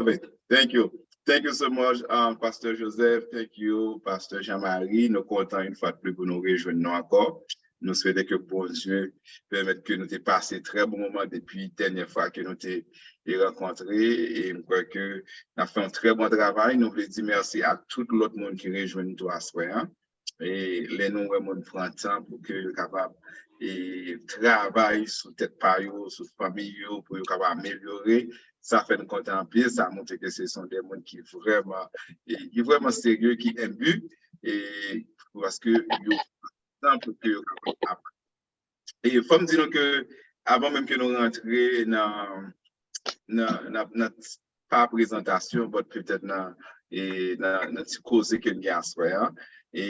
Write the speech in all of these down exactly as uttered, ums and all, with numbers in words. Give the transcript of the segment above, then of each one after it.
love it. Thank you. Thank you so much, um, Pastor Joseph. Thank you, Pastor Jean-Marie. Nou kontan yon fwa de plis pou nou rejwenn nou ankò. Nou swete ke Bondye pèmèt ke nou te pase trè bon moman depi dènyè fwa ke nou te rankontre. E m kwè ke n ap fè yon trè bon travay. Nou vle di mèsi a tout lòt moun ki rejwenn nou tou aswè a. E lè nou wè moun pran tan pou ke yo kapab e travay sou tèt pa yo, sou fanmi yo, pou yo kapab amelyore, sa fè n kontan anpil. Sa montre ke se son de moun ki vrèman e ki vrèman serye, ki enbi, e paske yo pran tan pou ke yo kapab aprann. E fò m di nou ke avan menm ke nou rantre nan nan nan nan pa prezantasyon, but petèt nan e nan nan ti koze ke n gen aswè a. E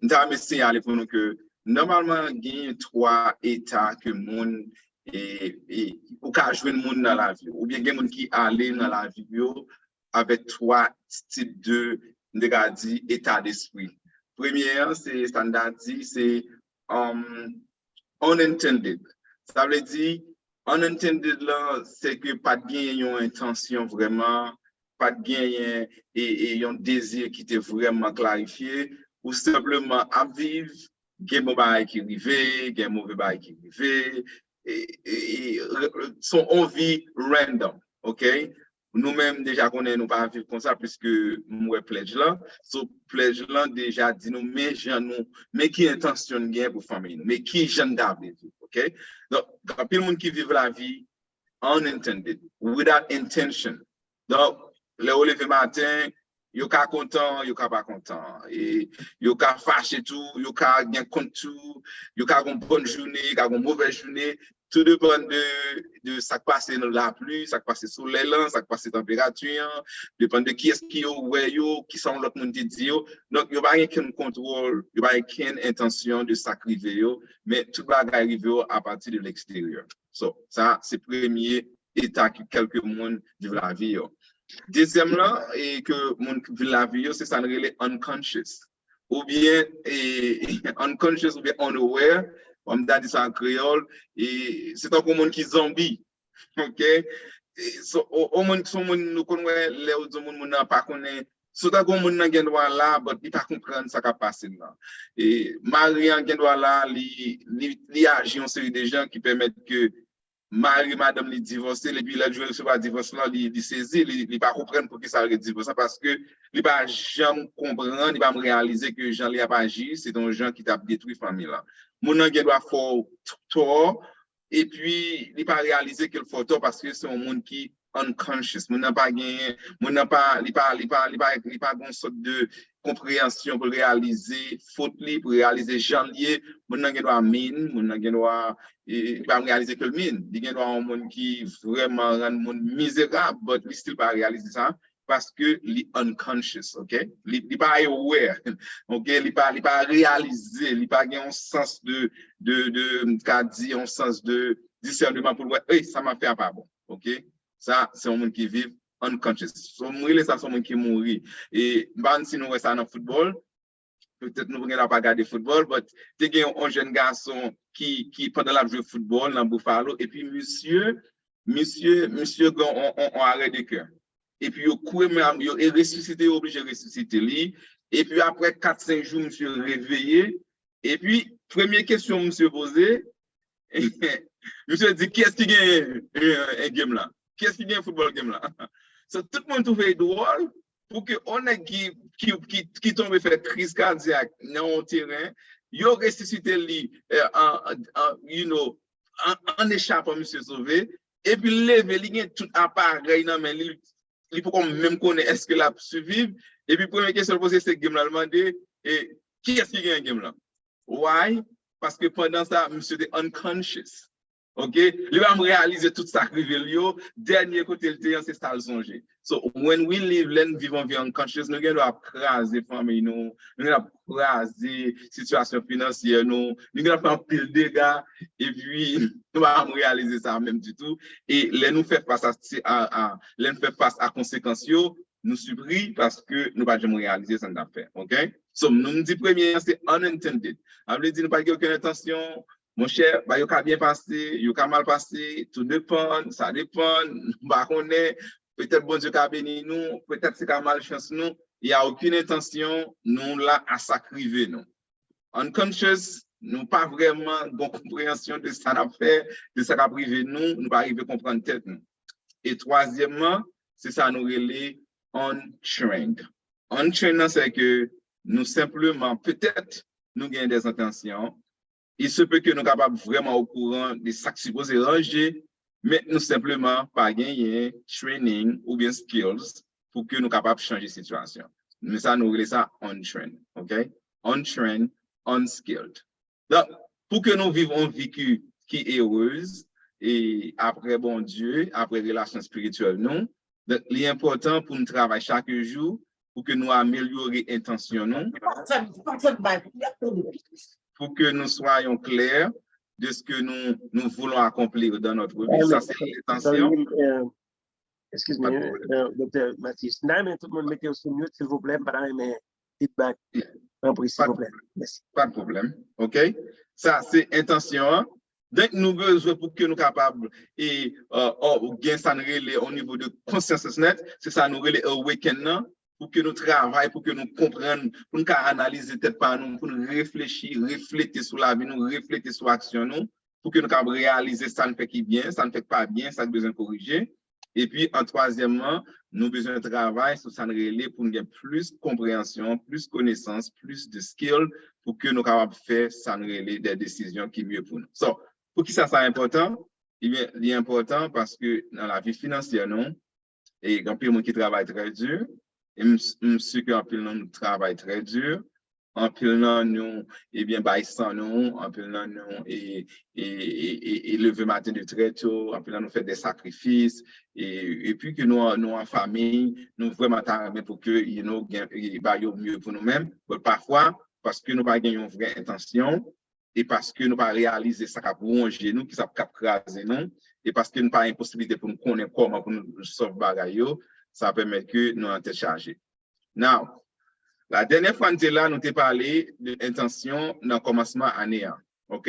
m ta renmen siyale pou nou ke nòmalman gen twa eta ke moun e, e ou ka jwenn moun nan lavi w, oubyen gen moun ki ale nan lavi yo avèk twa tip de, m te ka di, eta despri. Premye an, se sa n ta di, se um, unintended. Sa vle di, unintended lan, se ke pa t genyen yon entansyon vrèman, pa t genyen e, e yon dezi ki te vrèman klarifye, ou senpleman ap viv, gen bon bagay ki rive, gen move bagay ki rive, e, e, e, se yon vi random, ok? Nou menm deja konnen nou pa viv konsa, piske m wè pledge lan. So, pledge lan deja di nou men jan nou, men ki entansyon n gen pou fanmi nou, men ki jan n ta vle viv, ok? Donk, anpil moun ki viv lavi unintended, without intention. Donk, lè yo leve maten, yo ka kontan, yo ka pa kontan. E yo ka fache tou, yo ka gen kont tou, yo ka gon bòn jounen, yo ka gon movèz jounen. Tou depann de, de sa k pase nan lapli, sa k pase solèy lan, sa k pase tanperati an, depann de kiyès ki yo wè yo, kisa yon lòt moun te di yo. Donk, yo pa gen kenn kontwòl, yo pa gen kenn entansyon de sa k rive yo, men tout bagay rive yo apati de leksteryè. So, sa, se premye eta ke kèlke moun viv lavi yo. Dezyèm lan, e ke moun viv lavi yo, se sa n rele unconscious. Oubyen e, unconscious oubyen unaware, m ta di sa an kreyòl, e se tankou moun ki zonbi. Ok? E, so, o, o moun, se yon moun nou konn wè, lè ou di yon moun, moun nan pa konnen, se tankou moun nan gen dwa la, but li pa konprann sa k ap pase l lan. E mari an gen dwa la, li, li, li aji yon seri de jan ki pèmèt ke mari madanm li divòse l, epi lè l jwe resevwa divòs lan, li, li sezi, li, li pa konprann poukisa l gen divòs lan, paske li pa janm konprann, li pa janm reyalize ke jan li ap aji, se te yon jan ki t ap detwi fanmi lan. Moun nan gen dwa fè w t-, tò, epi li pa reyalize ke l fè w tò, paske se yon moun ki unconscious. Moun nan pa genyen, moun nan pa, li pa, li pa, li pa, li pa gen yon sòt de konpreyansyon pou l reyalize fot li, pou l reyalize jan l ye. Moun nan gen dwa mean, moun nan gen dwa, e, li pa reyalize ke l mean. Li gen dwa yon moun ki vrèman rann moun mizerab, but li still pa reyalize sa, paske li unconscious, ok? Li, li pa aware, ok? Li pa, li pa reyalize, li pa gen yon sans de, de, de, m ka di, yon sans de disèneman pou l wè, ey, sa m ap fè a pa bon, ok? Sa, se yon moun ki viv unconscious. So, m rele sa, se yon moun ki mouri. E m pa konn si nou wè sa nan foutbòl. Petèt nou gen dwa pa gade foutbòl, but te gen yon jèn gason ki, ki pandan l ap jwe foutbòl nan Buffalo, epi misye, misye, misye gen yon, yon, yon arè de kè. Epi yo kouri, men yo e resisite, yo oblije resisite li. Epi apre kat, senk jou, misye reveye. Epi, premye kesyon misye poze, misye di, "Kiyès ki genyen, eh, eh, game lan? Kiyès ki genyen foutbòl game lan?" So, tout moun twouve l dwòl pou ke yon nèg ki, ki, ki, ki tonbe fè kriz kadyak nan yon teren, yo resisite li, eh, an, an, you know, an, an echapan, misye sove. Epi l leve, li gen tout aparèy nan men li, li poko menm konnen èske l ap siviv. Epi premye kesyon l poze se game lan, l mande, e, "Kiyès ki genyen game lan?" Why? Paske pandan sa, misye te unconscious. Ok? Li pa menm reyalize tout sa k rive l yo. Dènye kote l te an, se sa l sonje. So, when we live, lè n viv yon vi unconscious, nou gen dwa ap kraze fanmi nou, nou gen dwa ap kraze sitiyasyon finansyè nou, nou gen dwa ap fè anpil dega, epi nou pa menm reyalize sa menm ditou. E lè nou fè fas a, a, a, lè n fè fas a konsekans yo, nou sipri paske nou pa t janm reyalize sa n t ap fè. Ok? So, nou m di premye an, se unintended. Sa vle di nou pa t gen okenn entansyon, monchè, bagay yo ka byen pase, yo ka mal pase, tou depann, sa depann, nou pa konnen, Petèt Bondye ka beni nou, petèt se ka malchans nou, y a okenn entansyon, nou la a sa k rive nou. Unconscious, nou pa vrèman gen konpreyansyon de sa n ap fè, de sa k ap rive nou, nou pa rive konprann tèt nou. E twazyèmman, se sa nou rele untrained. Untrained nan, se ke nou senpleman, petèt, nou gen de entansyon, il se peut que nou kapab vrèman okouran de sa k sipoze ranje, men nou senpleman pa genyen training oubyen skills pou ke nou kapab chanje sitiyasyon. Men sa, nou rele sa untrained, ok? Untrained, unskilled. Donk, pou ke nou viv yon vi ki, ki erez, e apre Bondye, apre relasyon espirityèl nou, donk, li enpòtan pou nou travay chak jou, pou ke nou amelyore entansyon nou, pou ke nous soyons clairs de ce que nous, nous voulons accomplir dans notre vie. Sa se entansyon. Excuse me, Doktè Mathis. N ta renmen tout moun mete yo sou mute, silvouplè. M pa ta renmen feedback. Tanpri, silvouplè. Mèsi. Pa de pwoblèm. Ok? Sa se entansyon an. Donk, nou bezwen pou ke nou kapab e, uh, gen sa n rele o nivo de konsyans nèt, se sa nou rele awaken nan, pou ke nou travay, pou ke nou konprann, pou nou ka analize tèt pa nou, pou nou reflechi, reflete sou lavi nou, reflete sou aksyon nou, pou ke nou kapab reyalize sa n fè ki byen, sa n fè ki pa byen, sa k bezwen korije. Epi, an twazyèmman, nou bezwen travay sou sa n rele pou n gen plis konpreyansyon, plis konesans, plis de skill, pou ke nou kapab fè sa n rele de desizyon ki mye pou nou. So, poukisa sa enpòtan? Ebyen, li enpòtan paske nan lavi finansyè nou, e gen anpil moun ki travay trè di, e m, m si ke anpil nan nou travay trè di, anpil nan nou, ebyen, bay san nou, anpil nan nou, e, e, e, e, e leve maten de trè to, anpil nan nou fè de sakrifis, e, epi ke nou, nou an fanmi, nou vrèman ta renmen pou ke, you know, gen, e, ba yo mye pou nou menm, but pafwa, paske nou pa gen yon vrè entansyon, e paske nou pa reyalize sa k ap wonje nou, ki sa k ap kraze nou, e paske nou pa gen posiblite pou nou konnen kòman pou nou sòlv bagay yo, sa pèmèt ke nou nan tèt chaje. Now, la dènyè fwa n te la, nou te pale de entansyon nan kòmansman ane a. Ok?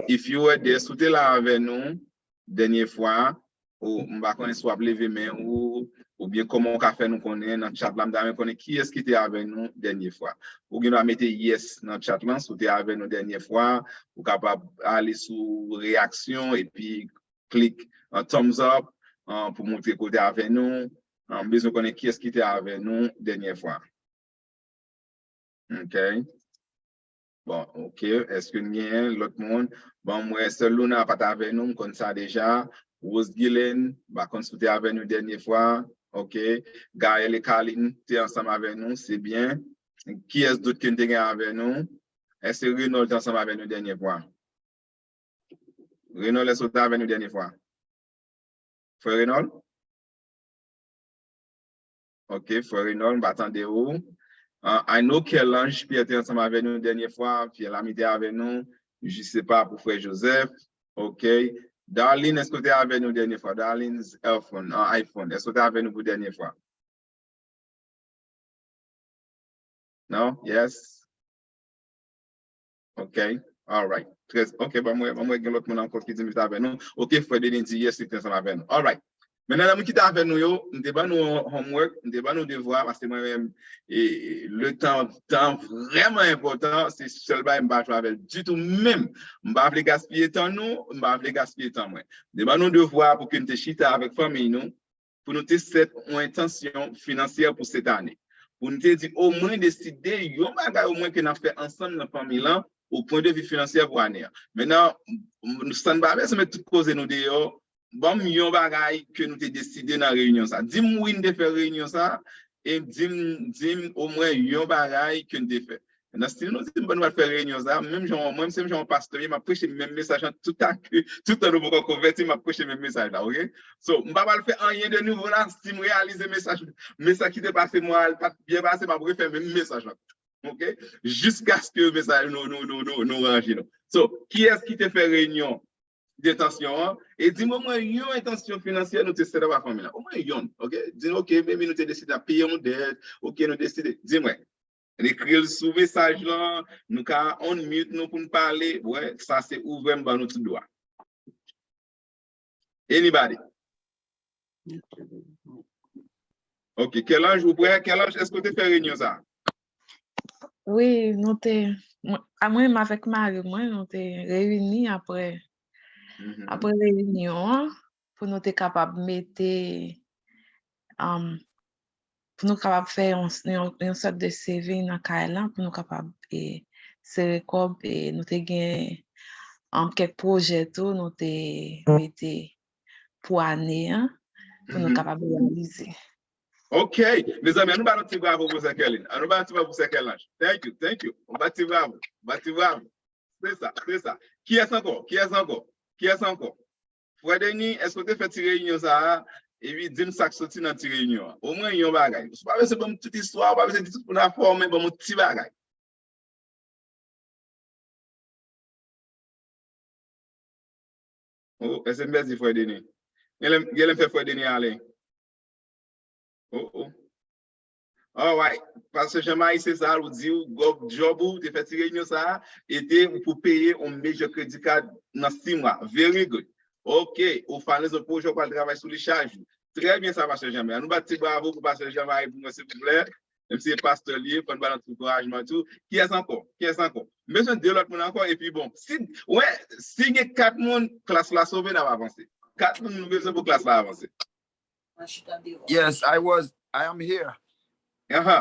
If you were there, si w te la avè nou dènyè fwa, ou m pa konnen si w ap leve men ou, oubyen kòman w ka fè nou konnen nan chat la, m ta renmen konnen kiyès ki te avè nou dènyè fwa. Ou gen dwa mete yes nan chat lan, si w te avè nou dènyè fwa, ou kapab ale sou reyaksyon epi klik an thumbs up, an, pou montre ke w te avè nou. An, m bezwen konnen kiyès ki te avè nou dènyè fwa. Ok. Bon, ok. Èske n genyen lòt moun? Bon, m wè sè Luna pa t avè nou, m konn sa deja. Rose Guilaine, m pa konn si w te avè nou dènyè fwa. Ok. Gaëlle et Carline te ansanm avè nou, se byen. Kiyès dòt ke n te gen avè nou? Èske Renold te ansanm avè nou dènyè fwa? Renold, èske w te avè nou dènyè fwa? Frè Renold? Ok, frè Renold, m pa tande ou. Uh, I know Kerlange Pierre te ansanm avè nou dènyè fwa, Pierre Lamy te avè nou, je sais pas pou frè Joseph. Ok. Darlene, èske w te avè nou dènyè fwa? Darlene's iPhone, uh, iPhone, èske w te avè nou pou dènyè fwa? Non? Yes? Ok. All right. Très, ok, ban mwen, ban mwen gen lòt moun ankò ki di m te avè nou. Ok, frè Denis di yes, li te ansanm avè nou. All right. Mentnan, nan moun ki te avè nou yo, m te ban nou homework, m te ban nou devwa, paske mwen menm, e, le tan, tan vrèman enpòtan, se sèl bagay m pa jwe avè l ditou menm. M pa vle gaspiye tan nou, m pa vle gaspiye tan mwen. M te ban nou devwa pou ke n te chita avèk fanmiy nou, pou nou te sèt yon entansyon finansyè pou sèt ane. Pou nou te di omwen deside yon bagay omwen ke n ap fè ansanm nan fanmi lan, o pwen de vi finansyè pou ane an. Mentnan, m, m, sa n pa bezwen met tout koze nou deyò, ban m yon bagay ke nou te deside nan reyinyon sa. Di m wi n te fè reyinyon sa, e di m, di m omwen yon bagay ke n te fè. Nan stil nou di m ban nou al fè reyinyon sa, menm jan mwen, se menm jan yon pastè, m ap preche menm mesaj lan tout a ke, tout tan nou poko konvèti, m ap preche menm mesaj la, ok? So, m pa pral fè anyen de nouvo la, si m reyalize mesaj, mesaj ki te pase mwa a, l pa t byen pase, m ap refè menm mesaj la. Ok? Jiskaske mesaj nou, nou, nou, nou, nou ranje nou. So, kiyès ki te fè reyinyon dentansyon an? E di mwen, mwen, yon entansyon finansyè nou te set up a fanmi la. Omwen yonn, ok? Di nou, ok, maybe nou te deside ap peye yon dèt, ok, nou deside. Di mwen. Ekri l sou mesaj lan, nou ka unmute nou pou n pale. Wè, sa se ouvè m ban nou tout dwa. Anybody? Ok, Kèlanj, ou prè? Kèlanj, èske w te fè reyinyon sa a? Wi, nou te, mwen, a mwen menm avèk mari mwen, nou te reyini apre, Mhm. apre reyinyon an, pou nou te kapab mete, um, pou nou kapab fè yon, yon, yon sòt de saving nan kay lan, pou nou kapab e, sere kòb, e nou te gen um, kèk pwojè tou, nou te mete pou ane an, pou nou Mhm. kapab reyalize. Ok, mezanmi, ann nou ba yon ti bravo pou sè Kèlin. Ann nou ba yon ti bravo pou sè Kèlanj. Thank you, thank you. On ba ti bravo, ba ti bravo. Se sa, se sa. Kiyès ankò? Kiyès ankò? Kiyès ankò? Frè Deni, èske w te fè ti reyinyon sa a? Epi di m sa k soti nan ti reyinyon an. Omwen yon bagay. Ou pa bezwen ban m tout istwa, ou pa bezwen di tout moun afè w, men ban m yon ti bagay. Oh, èske m pèdi frè Deni? Genlè m fè frè Deni ale. Oh, oh. Alright. Pastè Jean-Marie César, ou di w, good job ou, te fè ti reyinyon sa a, e te ou pou peye yon major credit card nan sis mwa. Very good. Ok, ou finalize yon pwojè, ou pral travay sou li chak jou. Trè byen sa, Pastè Jean-Marie. Ann nou bat ti bravo pou Pastè Jean-Marie pou mwen, silvouplè. Menm si se pastè li ye, fò n ba l yon ti ankourajman tou. Kiyès ankò? Kiyès ankò? M bezwen de lòt moun ankò, epi bon, si, wè, si gen kat moun, klas la sove, n ap avanse. Kat moun nou bezwen pou klas la avanse. Yes, I was, I am here. Aha.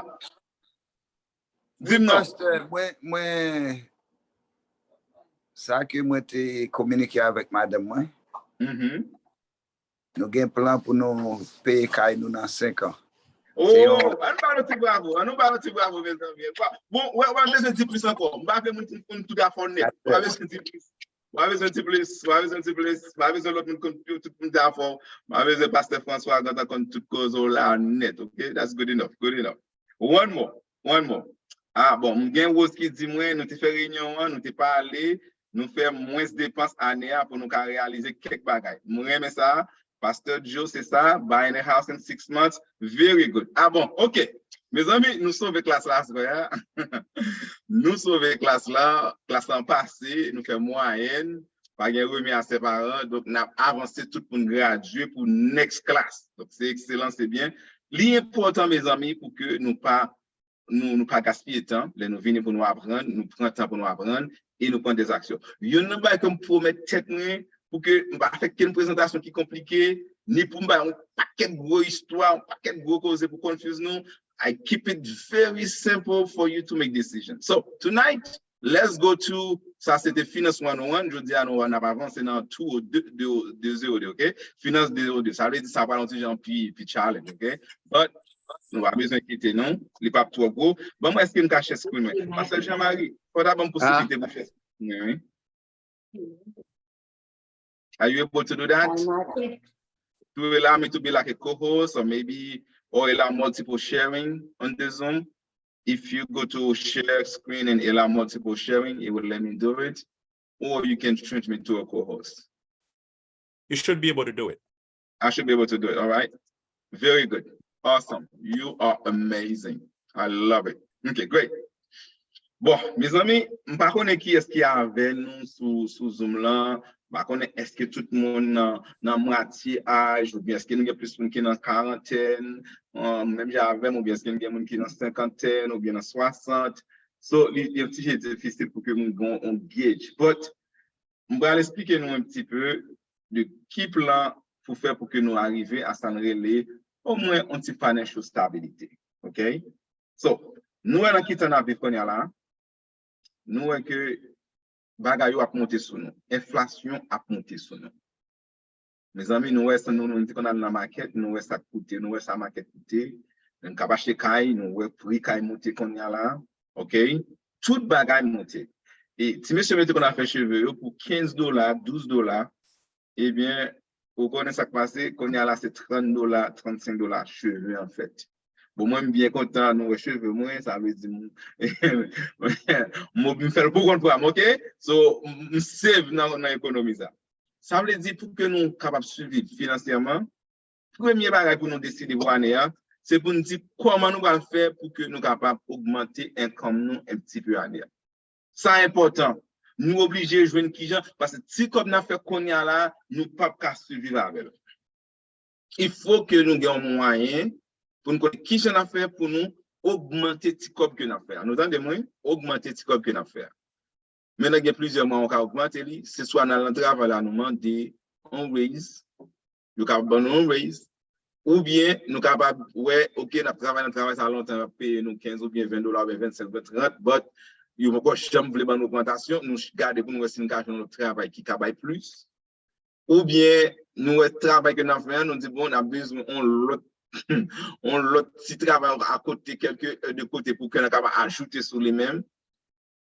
Di m non. Pastè, mwen, mwen, sa ke mwen te kominike avèk madanm mwen, Mhm. nou gen plan pou nou peye kay nou nan senk an. Oh, Se yon- ann ba nou ti bravo, ann nou ba nou ti bravo, mezanmi. Bon, wè, wè, m bezwen di plis ankò. M pa vle moun konn tout afè w nèt. W pa bezwen di plis. W pa bezwen di plis, w pa bezwen di plis. M pa bezwen lòt moun konn tout moun afè w. M pa bezwen pastè François Gantan konn tout koze w la nèt, ok? That's good enough, good enough. One more, one more. Ah, bon, m gen Rose ki di mwen, nou te fè reyinyon an, nou te pale, nou fè mwens depans ane a pou nou ka reyalize kèk bagay. M renmen sa, Pastor Joe, se sa, buying a house in six months. Very good. Ah bon, ok. Mezanmi, nou sove klas la aswè a. Nou sove klas la, klas la pase, nou fè mwayèn, pa gen remi a sè paran, donk n ap avanse tout moun gradye pou next class. Donk se ekselan, se byen. Li enpòtan, mezanmi, pou ke nou pa nou, nou pa gaspiye tan, lè nou vini pou nou aprann, nou pran tan pou nou aprann, e nou pran dèzaksyon. Youn nan bagay ke m pwomèt tèt mwen, pou ke m pa fè kenn prezantasyon ki konplike, ni pou m bay yon pakèt gwo istwa, yon pakèt gwo koze pou confuse nou. I keep it very simple for you to make decision. So, tonight, let's go to, sa se te Finance one oh one, jodi a nou n ap avanse nan two oh two, de, de, de zero de, ok? Finance de zero de, sa vle di sa pral yon ti jan pi, pi challenge, ok? But, nou pa bezwen enkyete nou, li p ap twò gwo. Ban mwen, èske m ka share screen mwen? Pastè Jean-Marie, fò w ta ban m posiblite pou share screen mwen, wi. Are you able to do that? To allow me to be like a co-host, or maybe, or allow multiple sharing on the Zoom. If you go to share screen and allow multiple sharing, it will let me do it. Or you can change me to a co-host. You should be able to do it. I should be able to do it. All right. Very good. Awesome. You are amazing. I love it. Okay, great. Bon, mezanmi, m pa konnen kiyès ki avè nou sou, sou Zoom lan. M pa konnen èske tout moun nan, nan mwatye aj, oubyen èske nou gen plis moun ki nan karantèn, menm jan avè m, oubyen èske nou gen moun ki nan senkantèn, oubyen nan swasant. So, li, li yon ti jan difisil pou ke moun gen yon gauge. But, m pral esplike nou un petit peu de ki plan pou fè pou ke nou arive a sa n rele omwen yon ti financial stabilité. Ok? So, nou wè nan ki tan n ap viv kounye a la. Nou wè ke bagay yo ap monte sou nou. Enflasyon ap monte sou nou. Mezanmi, nou wè sa nou, nou te konn al nan makèt, nou wè sa k koute, nou wè sa makèt koute. Nou ka achte kay, nou wè pri kay monte kounye a la. Ok? Tout bagay monte. E ti mesye mwen te konn al fè cheve yo pou kenz dola, douz dola. Ebyen, ou konnen sa k pase, kounye a la se trant dola, trannsenk dola cheve an fèt. Bon, mwen, m byen kontan nou wè cheve mwen, sa vle di m, m, m fè l pou kont pa m, ok? So, m, m save nan, nan ekonomi sa. Sa vle di pou ke nou kapab siviv finansyèman, premye bagay pou nou deside pou ane a, se pou n di kòman nou pral fè pou ke nou kapab ogmante income nou un petit peu ane a. Sa enpòtan. Nou oblije jwenn kijan, paske ti kòb n ap fè kounye a la, nou p ap ka siviv avè l. il faut que nou gen yon mwayen pou nou konnen kijan n ap fè pou nou ogmante ti kòb ke n ap fè a. Nou tande mwen? Ogmante ti kòb ke n ap fè a. Mentnan gen plizyè mwa ou ka ogmante li, se swa n al nan travay la nou mande yon raise, yo ka ban nou yon raise, oubyen nou kapab wè, oke, n ap travay nan travay sa lontan, y ap peye nou kenz oubyen ven dola oubyen vennsenk, ven trant, but yo poko janm vle ban nou ogmantasyon, nou gade pou nou wè si n ka jwenn yon lòt travay ki ka bay plis. Oubyen nou wè travay ke n ap fè an, nou di bon, n ap bezwen yon lòt yon lòt ti travay akote, kèlke de kote pou ke n kapab ajoute sou li menm.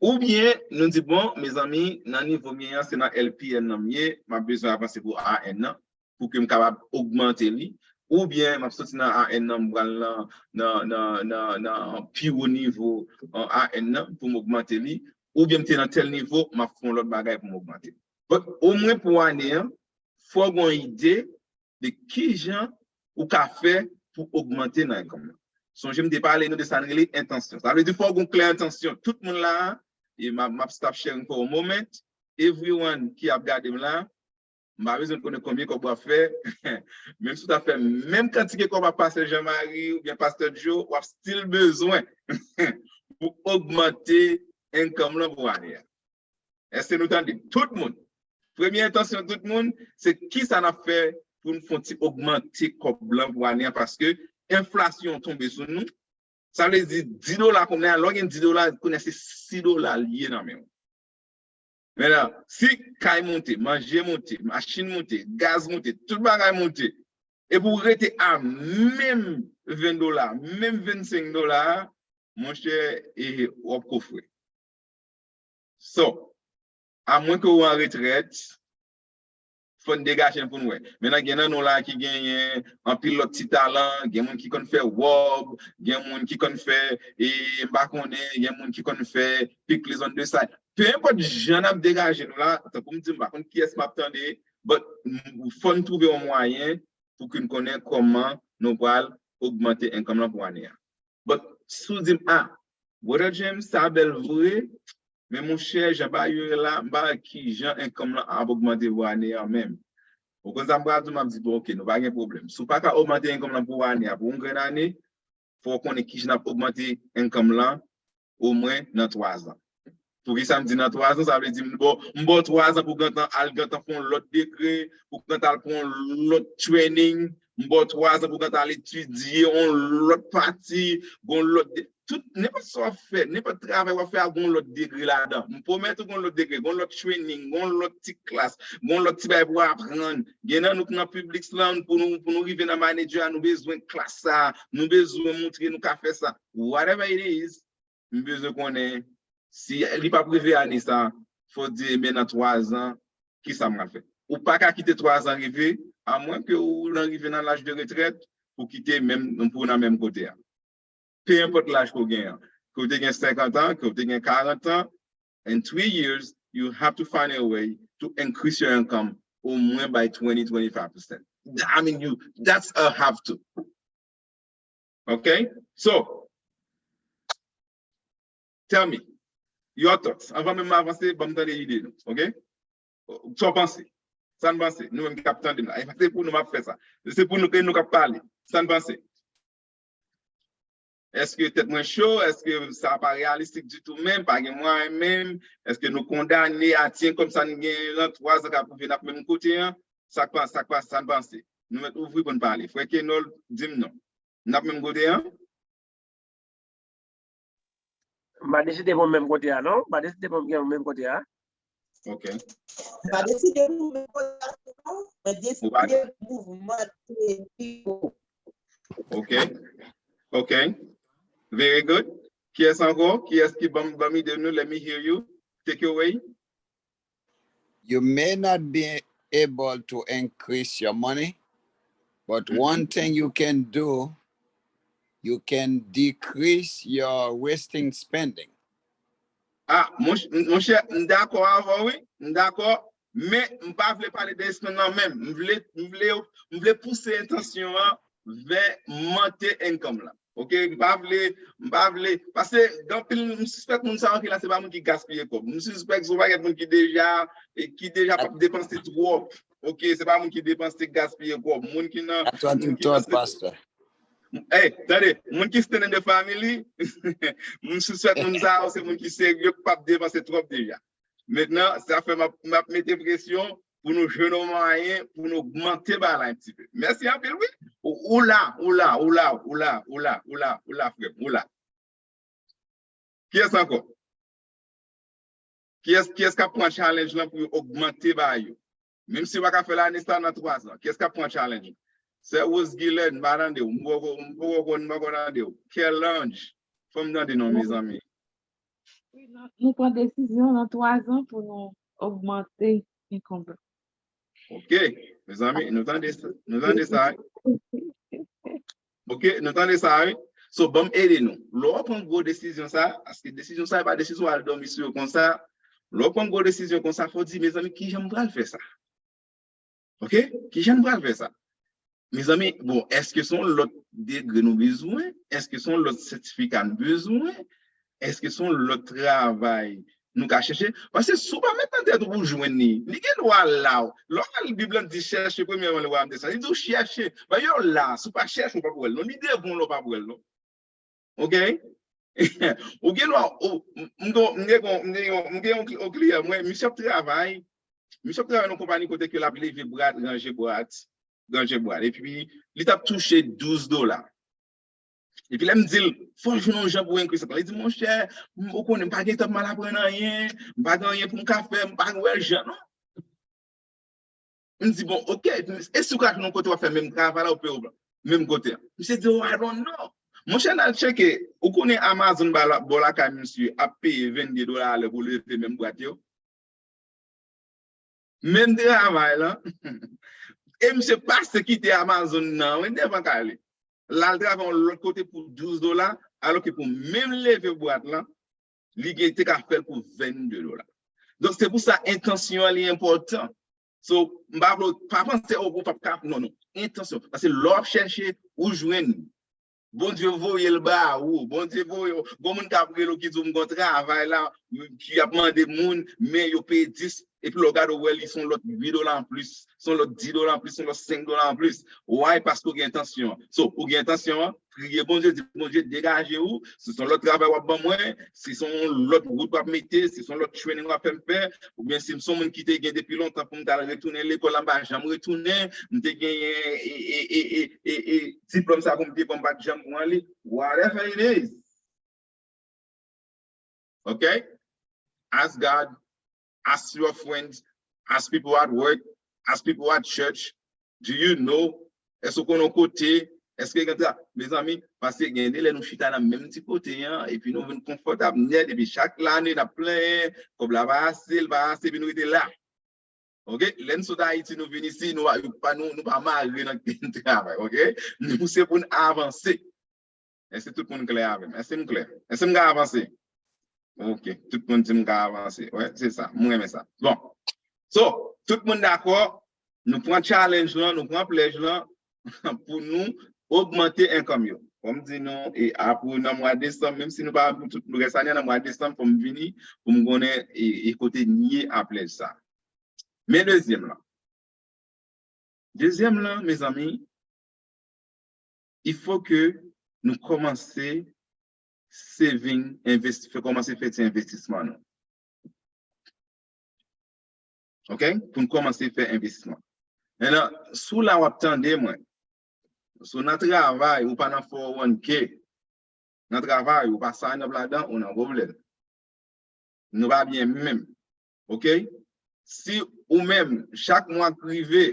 Oubyen nou di bon, mezanmi, nan nivo m ye an, se nan L P N nan m ye, m ap bezwen avanse pou R N nan, pou ke m kapab ogmante li. Oubyen m ap soti nan R N nan, m pral nan, nan, nan, nan, nan pi wo nivo uh, R N nan pou m ogmante li. Oubyen m te nan tèl nivo, m ap fè yon lòt bagay pou m ogmante li. But omwen pou ane an, fò w gen yon ide de kijan ou ka fè pou ogmante nan income lan. Sonje m te pale nou de sa n rele entansyon. Sa vle di fò w gen klè entansyon. Tout moun la, e m ap, m ap stop sharing for a moment. Everyone ki ap gade m la, m pa bezwen konnen konbyen kòb w ap fè. Menm si w ta fè menm kantite kòb ak Pastè Jean Marie oubyen Pastè Joe, w ap still bezwen pou ogmante income lan pou ane a. Èske nou tande? Tout moun. Premye entansyon tout moun, se kisa n ap fè pou n fè yon ti ogmante kòb lan pou ane a, paske enflasyon tonbe sou nou. Sa vle di dis dola kounye a, lè w gen dis dola, kounye a se sis dola l ye nan men w. Mentnan, si kay monte, manje monte, machin monte, gaz monte, tout bagay monte, epi w rete a menm ven dola, menm vennsenk dola a, monchè, e, w ap kofre. So, amwen ke w an retrèt, fò n degaje n pou n wè. Mentnan, gen nan nou la ki genyen anpil lòt ti talan, gen moun ki konn fè wòb, gen moun ki konn fè, e, m pa konnen, gen moun ki konn fè pick les on the side. Pe enpòt jan n ap degaje nou la, tankou m di, m pa konn kiyès m ap tande, but m- fò n twouve yon mwayen pou ke n konnen kòman nou pral ogmante income lan pou ane a. But si w di m, ah, Brother James, sa bèl vre, men monchè, jan bagay yo ye la, m pa wè kijan income lan ap ogmante pou ane a menm. Ou konn sa m pral di w, m ap di, bon, oke, nou pa gen pwoblèm. Si w pa ka ogmante income lan pou ane a, pou yon grenn ane, fò w konnen kijan n ap ogmante income lan, omwen nan twazan. Poukisa m di nan twazan? Sa vle di m ba w, m ba w twazan pou w gentan al gentan fè yon lòt degre, pou w gentan al pran yon lòt training, m ba w twazan pou w gentan al etidye yon lòt pati, yon lòt de- tout, nenpòt sa w ap fè, nenpòt travay w ap fè a gen yon lòt degre ladan. M pwomèt ou gen yon lòt degre, gen yon lòt training, gen yon lòt ti klas, gen yon lòt ti bagay pou w aprann. Gen nan nou k nan piblik lan, pou nou, pou nou rive nan manager a, nou bezwen klas sa, nou bezwen montre nou ka fè sa. Whatever it is, m bezwen konnen si li p ap rive ane sa, fò w di, ebyen, nan twazan, kisa m pral fè? Ou pa ka kite twazan rive, amwen ke ou nan rive nan laj de retrèt, pou kite menm, pou w nan menm kote a. Pe enpòt laj ke w gen an, ke w te gen senkant an, ke w te gen karant an, in three years, you have to find a way to increase your income omwen by twenty, twenty-five percent. I mean, you, that's a have to. Ok? So, tell me your thoughts. Anvan menm m avanse, ban m tande ide nou. Ok? Sa w panse? Sa n panse? Nou menm k ap tande m la. E pa se pou nou m ap fè sa. Se pou nou ke nou k ap pale. Sa n panse? Èske tèt mwen cho? Èske sa pa reyalistik ditou menm? Pa gen mwayen menm? Èske nou kondane a tyen kòm sa n gen lan twazan k ap rive n ap menm kote an? Sa k pa, sa k pa, sa n panse? Nou mèt ouvri pou n pale. Frè Kenol, di m non. N ap menm kote an? M pa deside pou m menm kote a, non. M pa deside pou m gen menm kote a. Ok. M pa deside pou m menm kote a, non. Mwen deside mouvman te pi wo. Ok. Ok. Very good. Kiyès ankò? Kiyès ki ban m, ban m ide nou? Let me hear you. Take it away. You may not be able to increase your money, but one thing you can do, you can decrease your wasting spending. Ah, monchè, m dakò avè w, wi. M dakò. Men, m pa vle pale de spend lan menm. M vle, m vle, m vle pouse entansyon an vè monte income lan. Ok, m pa vle, m pa vle, paske gen anpil, m sispèk moun sa yo ki la, se pa moun ki gaspiye kòb. M sispèk se yon pakèt moun ki deja, ki deja p ap depanse twòp. Ok, se pa moun ki depanse, gaspiye kòb. Moun ki nan, moun ki nan, pastè. Hey, tande, moun ki stand in the family, moun sou swèt, moun sa yo, se moun ki serye, k p ap depanse twòp deja. Mentnan, sa fè m ap, m ap mete presyon pou nou jwenn yon mwayen pou nou ogmante bagay la yon ti pe. Mèsi anpil, wi. Ou, ou la, ou la, ou la, ou la, ou la, ou la, ou la, frè m, ou la. Kiyès ankò? Kiyès, kiyès k ap pran challenge lan pou yo ogmante bagay yo? Menm si yo pa ka fè l ane sa, nan twa zan, kiyès k ap pran challenge lan? Sè Rose Guillet, m pa tande w, m poko, m poko konn, m poko tande w. Kèlanj, fò m tande non, mezanmi. Wi, nou, nou pran desizyon nan twa zan pou nou ogmante income lan. Ok, mezanmi, nou tande sa, nou tande sa, wi. Ok, nou tande sa, wi. So, ban m ede nou. Lè w pran gwo desizyon sa, paske desizyon sa, e pa desizyon w al dòmi sou yo konsa. Lè w pran gwo desizyon konsa, fò w di, mezanmi, kijan m pral fè sa? Ok? Kijan m pral fè sa? Mezanmi, bon, èske se yon lòt degre nou bezwen? Èske se yon lòt sètifika nou bezwen? Èske se yon lòt travay nou ka chèche? Paske si w pa met nan tèt ou pou w jwenn li, li gen dwa la. Lè w al Bib lan di chèche premyèman le royaume des cieux, li di w chèche. Paske yo la, si w pa chèche, ou p ap wè l non. Li devan w la, ou p ap wè l non. Ok? Ou gen dwa, ou, m, m gen, m gen, m gen, m gen yon, yon kliyan mwen, misye ap travay, misye ap travay nan yon konpayi kote ke l ap leve bwat, ranje bwat, ranje bwat. Epi, li t ap touche douz dola. Epi lè m di l, fò w jwenn yon jan pou w enkri sa. Li di, monchè, m, ou konnen, m pa gen tan pou m al aprann anyen, m pa gen anyen pou m ka fè, m pa wè jan non. M di, bon, ok, e si w ka jwenn yon kote w ap fè menm travay la, ou peye w menm kote a? Misye di, oh, I don't know. Monchè, n al tcheke, ou konnen Amazon ba la, bò lakay misye ap peye vennde dola alè pou leve menm bwat yo? Menm travay lan. E misye pase kite Amazon nan, wi, devan kay li. L al travay yon lòt kote pou douz dola, alòske pou menm leve bwat lan, li gen te ka fè l pou vennde dola. Donk, se pou sa entansyon an li enpòtan. So, m pa vle w pa panse, oh, ou p ap ka, non, non. Entansyon. Paske lè w ap chèche, ou jwenn. Bondye voye l ba ou. Bondye voye w. Gon moun k ap rele w ki di w m gon travay la, ki ap mande moun, men yo peye dis, epi lè w gade w wè li se yon lòt uit dola anplis, se yon lòt dis dola anplis, se yon lòt senk dola anplis. Why? Paske w gen entansyon an. So, ou gen entansyon an, priye Bondye, di Bondye degaje w. Si se yon lòt travay w ap ban mwen, si se yon lòt wout w ap mete, si se yon lòt training w ap fè m fè, oubyen si m se yon moun ki te gen depi lontan pou m t al retounen lekòl la, m pa janm retounen, m te genyen e, e, e, e, e, e diplòm sa pou m te pran, m pa t janm pran li, whatever it is. Ok? Ask God, ask your friends, ask people at work, ask people at church, do you know? Èske w konn yon kote? Èske gen tra-, mezanmi, paske gen de lè nou chita nan menm ti kote an, epi nou vin konfòtab nèt, epi chak lane n ap plenyen, kòb la pa ase, l pa ase, epi nou rete la. Ok? Lè n sot Ayiti, nou vin isi, nou pa, pa, nou, nou pa mare nan travay, ok? Nou se pou n avanse. Èske tout moun klè avè m? Èske m klè? Èske m ka avanse? Ok. Tout moun di m ka avanse. Wè, se sa. Mwen renmen sa. Bon. So, tout moun dakò, nou pran challenge lan, nou pran pledge lan pou nou ogmante income yo. Fò m di nou, e apre nan mwa desanm, menm si nou pa pou tout rès ane, nan mwa desanm, fò m vini pou m konnen e, e kote n ye a pledge sa. Men dezyèm lan. Dezyèm lan, mezanmi, il faut que nou kòmanse saving, envesti, fè, kòmanse fè ti envestisman nou. Ok? Pou n kòmanse fè envestisman. Mentnan, si w la w ap tande mwen, si w nan travay, ou pa nan four oh one K, nan travay, ou pa sign up ladan, ou nan pwoblèm. Nou pa byen menm. Ok? Si ou menm, chak mwa k rive,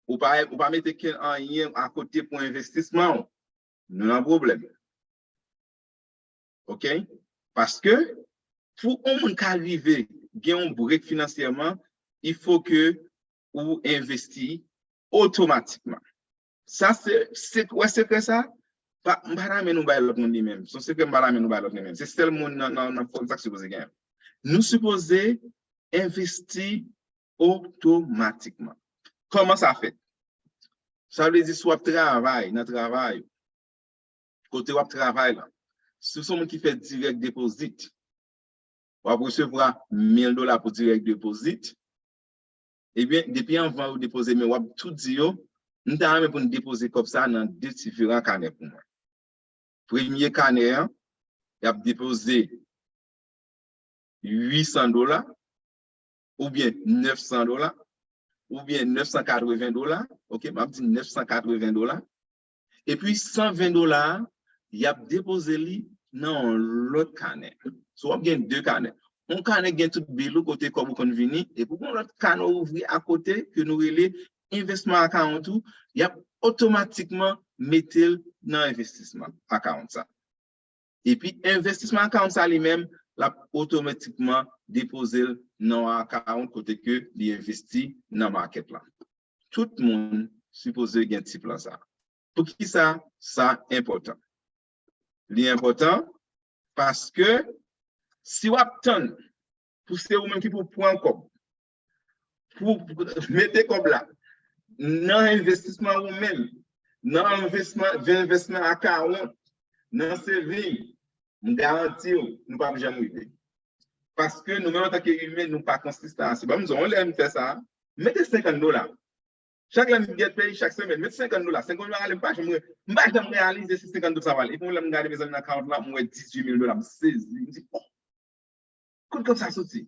ou pa, ou pa mete ken anyen akote pou envestisman w, nou nan pwoblèm. Ok? Paske, pou yon moun ka rive gen yon break finansyèman, il faut que ou envesti otomatikman. Sa se, se, wè sekrè sa, pa, m pa ta renmen nou bay lòt moun li menm. Se yon sekrè m pa ta renmen nou bay lòt li menm. Se sèl moun nan, nan, nan fòm sa k sipoze genyen. Nou sipoze envesti otomatikman. Kòman sa fèt? Sa vle di si w ap travay nan travay, kote w ap travay la, si w se yon moun ki fè direct deposit, w ap resevwa mil dola pou direct deposit, Ebyen, depi anvan yo depoze, men w ap tou di yo, m ta renmen pou n depoze kòb sa nan de diferan kanè pou mwen. Premye kanè an, y ap depoze uit san dola, oubyen nèf san dola, oubyen nèf san katreven dola, oke, m ap di nèf san katreven dola, epi san ven dola a, y ap depoze li nan yon lòt kanè. So, w ap gen de kanè. Yon kanè gen tout bil ou kote kòb ou konn vini, epi w gen yon lòt kanè w ouvri akote ke nou rele investment account ou, y ap otomatikman mete l nan investisman account sa. Epi investisman account sa li menm, l ap otomatikman depoze l nan yon account kote ke li envesti nan market la. Tout moun sipoze gen ti plan sa. Poukisa sa enpòtan? Li enpòtan paske si w ap tann pou se ou menm ki pou pran kòb, pou mete kòb la nan envestisman ou menm, nan envestisman, envestisman account, nan saving, m garanti w, nou p ap janm rive. Paske nou menm antanke imen, nou pa konsistan ase. Ban m di w, yon lè m fè sa, mete senkant dola. Chak lè m gèt peyi, chak semèn, mete senkant dola. Senkant dola ale, m pa janm re-, m pa janm reyalize si senkant dola sa va ale. Epi yon lè m gade, mezanmi, nan account la, m wè dizuit mil dola, m sezi. M di, oh, kot kòb sa soti?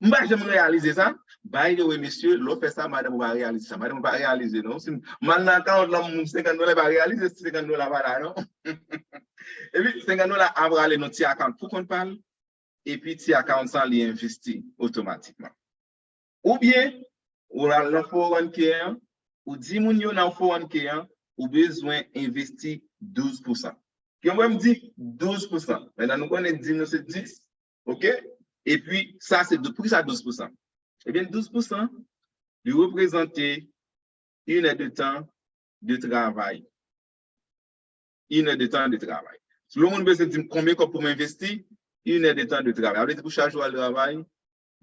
M pa janm reyalize sa. By the way, mesye, lè w fè sa, madanm ou pa reyalize sa. Madanm ou pa reyalize, non. Si m al nan account la, m senkant dola, pa reyalize si senkant dola pa la, non. Epi, senkant dola ap prale nan ti account pou kont pa l, epi ti account sa, li envesti otomatikman. Oubyen, ou al nan four one K an, ou di moun yo nan four one K an, ou bezwen envesti douz pousan. Kè mwen m di douz pousan. Mentnan, nou konnen dim nou se dis, oke? Epi, sa se dou-, poukisa douz pousan? Ebyen, douz pousan, li reprezante une heure de temps de travay. Une heure de temps de travay. Si yon moun bezwen di m konbyen kòb pou m envesti, une heure de temps de travay. Sa vle di pou chak jou w al travay,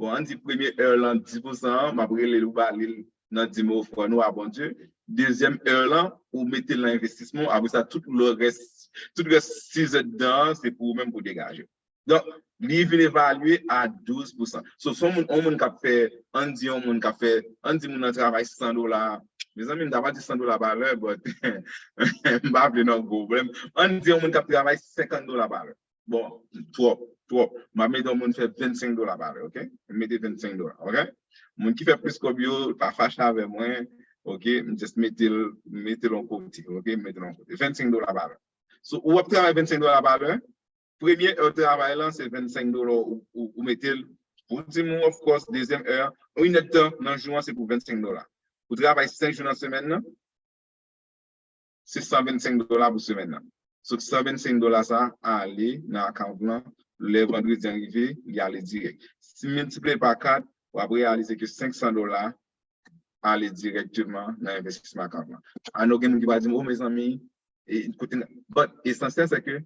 bon, ann di premye è lan dis pousan an, m ap rele l, ou ba li l nan dim ofrann ou a Bondye. Dezyèm è lan, ou mete l nan envestisman, apre sa, tout le rès, tout rès sizèdtan an, se pou ou menm pou degaje. Donk, li vin evalye a douz pousan. So, si yon moun, yon moun k ap fè, ann di yon moun k ap fè, ann di moun nan travay san dola, mezanmi, m ta pral di san dola pa lè, but m pa vle nan gwo pwoblèm. Ann di yon moun k ap travay senkant dola pa lè. Bon, twòp, twòp. M ap mete yon moun fè vennsenk dola pa lè, oke? M mete vennsenk dola, oke? Moun ki fè plis kòb yo, pa fache avè mwen, oke? M just mete l, mete l yon kote, oke? M mete l yon kote. Vennsenk dola pa lè. So, ou ap travay vennsenk dola pa lè, premye è travay lan, se vennsenk dola ou, ou, ou mete l pou dim ou, of course, dezyèm è, yon inèdtan nan jou an, se pou vennsenk dola. Ou travay senk jou nan semèn nan, se san vennsenk dola pou semèn nan. So, san vennsenk dola sa ale nan account lan, lè vandredi an rive, li ale dirèk. Si miltipliye pa kat, w ap reyalize ke senk san dola ale dirèkteman nan envestisman account lan. Ano gen moun ki va di m, "Oh, mezanmi, e, kote n-," but esansyèl se ke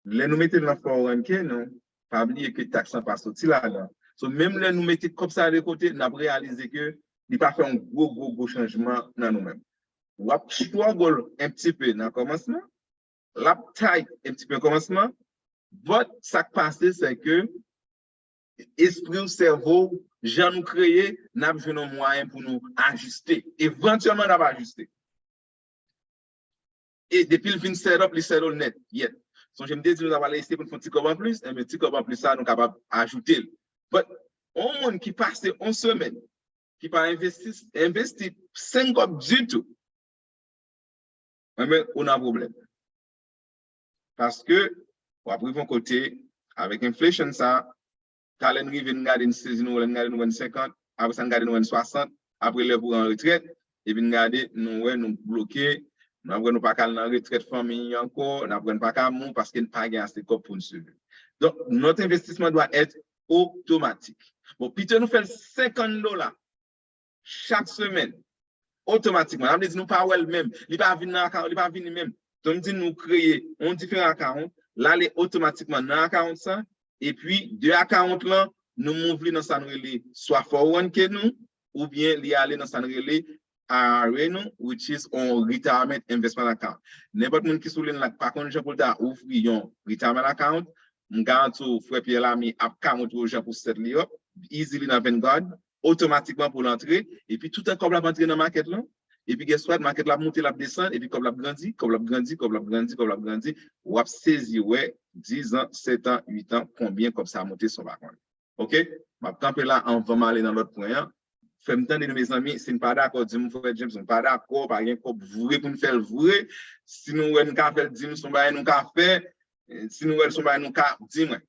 lè nou mete l nan four one K nou, pa bliye ke taks lan pa soti ladan. So, menm lè nou mete kòb sa de kote, n ap reyalize ke li pa fè yon gwo, gwo, gwo chanjman nan nou menm. W ap struggle un petit peu nan kòmansman, l ap tight un petit peu nan kòmansman, but sa k pase, se ke espri w, sèvo w, jan nou kreye, n ap jwenn yon mwayen pou nou ajiste. Evantyèlman, n ap ajiste. E depi l vin set up, li settle nèt. Yèt. Sonje m te di nou ta pral eseye pou n fè yon ti kòb anplis, enben ti kòb anplis sa, nou kapab ajoute l. But, yon moun ki pase yon semèn, ki pa envesti, envesti senk kòb ditou, enben, ou nan pwoblèm. Paske, w ap rive yon kote, avèk inflation sa, talè n rive, n gade, n sezi, nou wè, n gade, nou wè n senkant, apre sa, n gade, nou wè n swasant, apre lè pou an retrèt, epi n gade, nou wè, nou bloke, n ap wè, nou pa ka al nan retrèt fanmi ankò, n ap wè, n pa ka mou, paske n pa gen ase kòb pou n swiv. Donk, notre investissement doit être automatique. Bon, pito nou fè l senkant dola chak semèn, otomatikman. Sa vle di nou pa wè l menm. Li pa vin nan account, li pa vini menm. Donk, m di nou kreye yon diferan account, l ale otomatikman nan account sa, epi de account lan, nou move li nan sa n rele swa four one K nou, oubyen li ale nan sa n rele I R A nou, which is on retirement investment account. Nenpòt moun ki sou liy la k pa konn jan pou l ta ouvri yon retirement account, m garanti w, frè Pierre Lamy ap ka montre w jan pou set li up, easily nan Vanguard, otomatikman pou l antre, epi toutan kòb la ap antre nan makèt lan, epi guess what, makèt la ap moute, l ap desann, epi kòb la ap grandi, kòb la ap grandi, kòb la ap grandi, kòb la ap grandi, w ap sezi wè, diz an, sèt an, uit an, konbyen kòb sa a moute san w pa konnen. Oke? M ap kanpe la anvan m ale nan lòt pwen an. Fè m tande nou, mezanmi. Si n pa dakò, di m, frè James, nou pa dakò, pa gen kòb vre pou n fè l vre. Si nou wè n ka fè l, di m, se yon bagay nou ka fè. Si nou wè l se yon bagay nou ka, di mwen.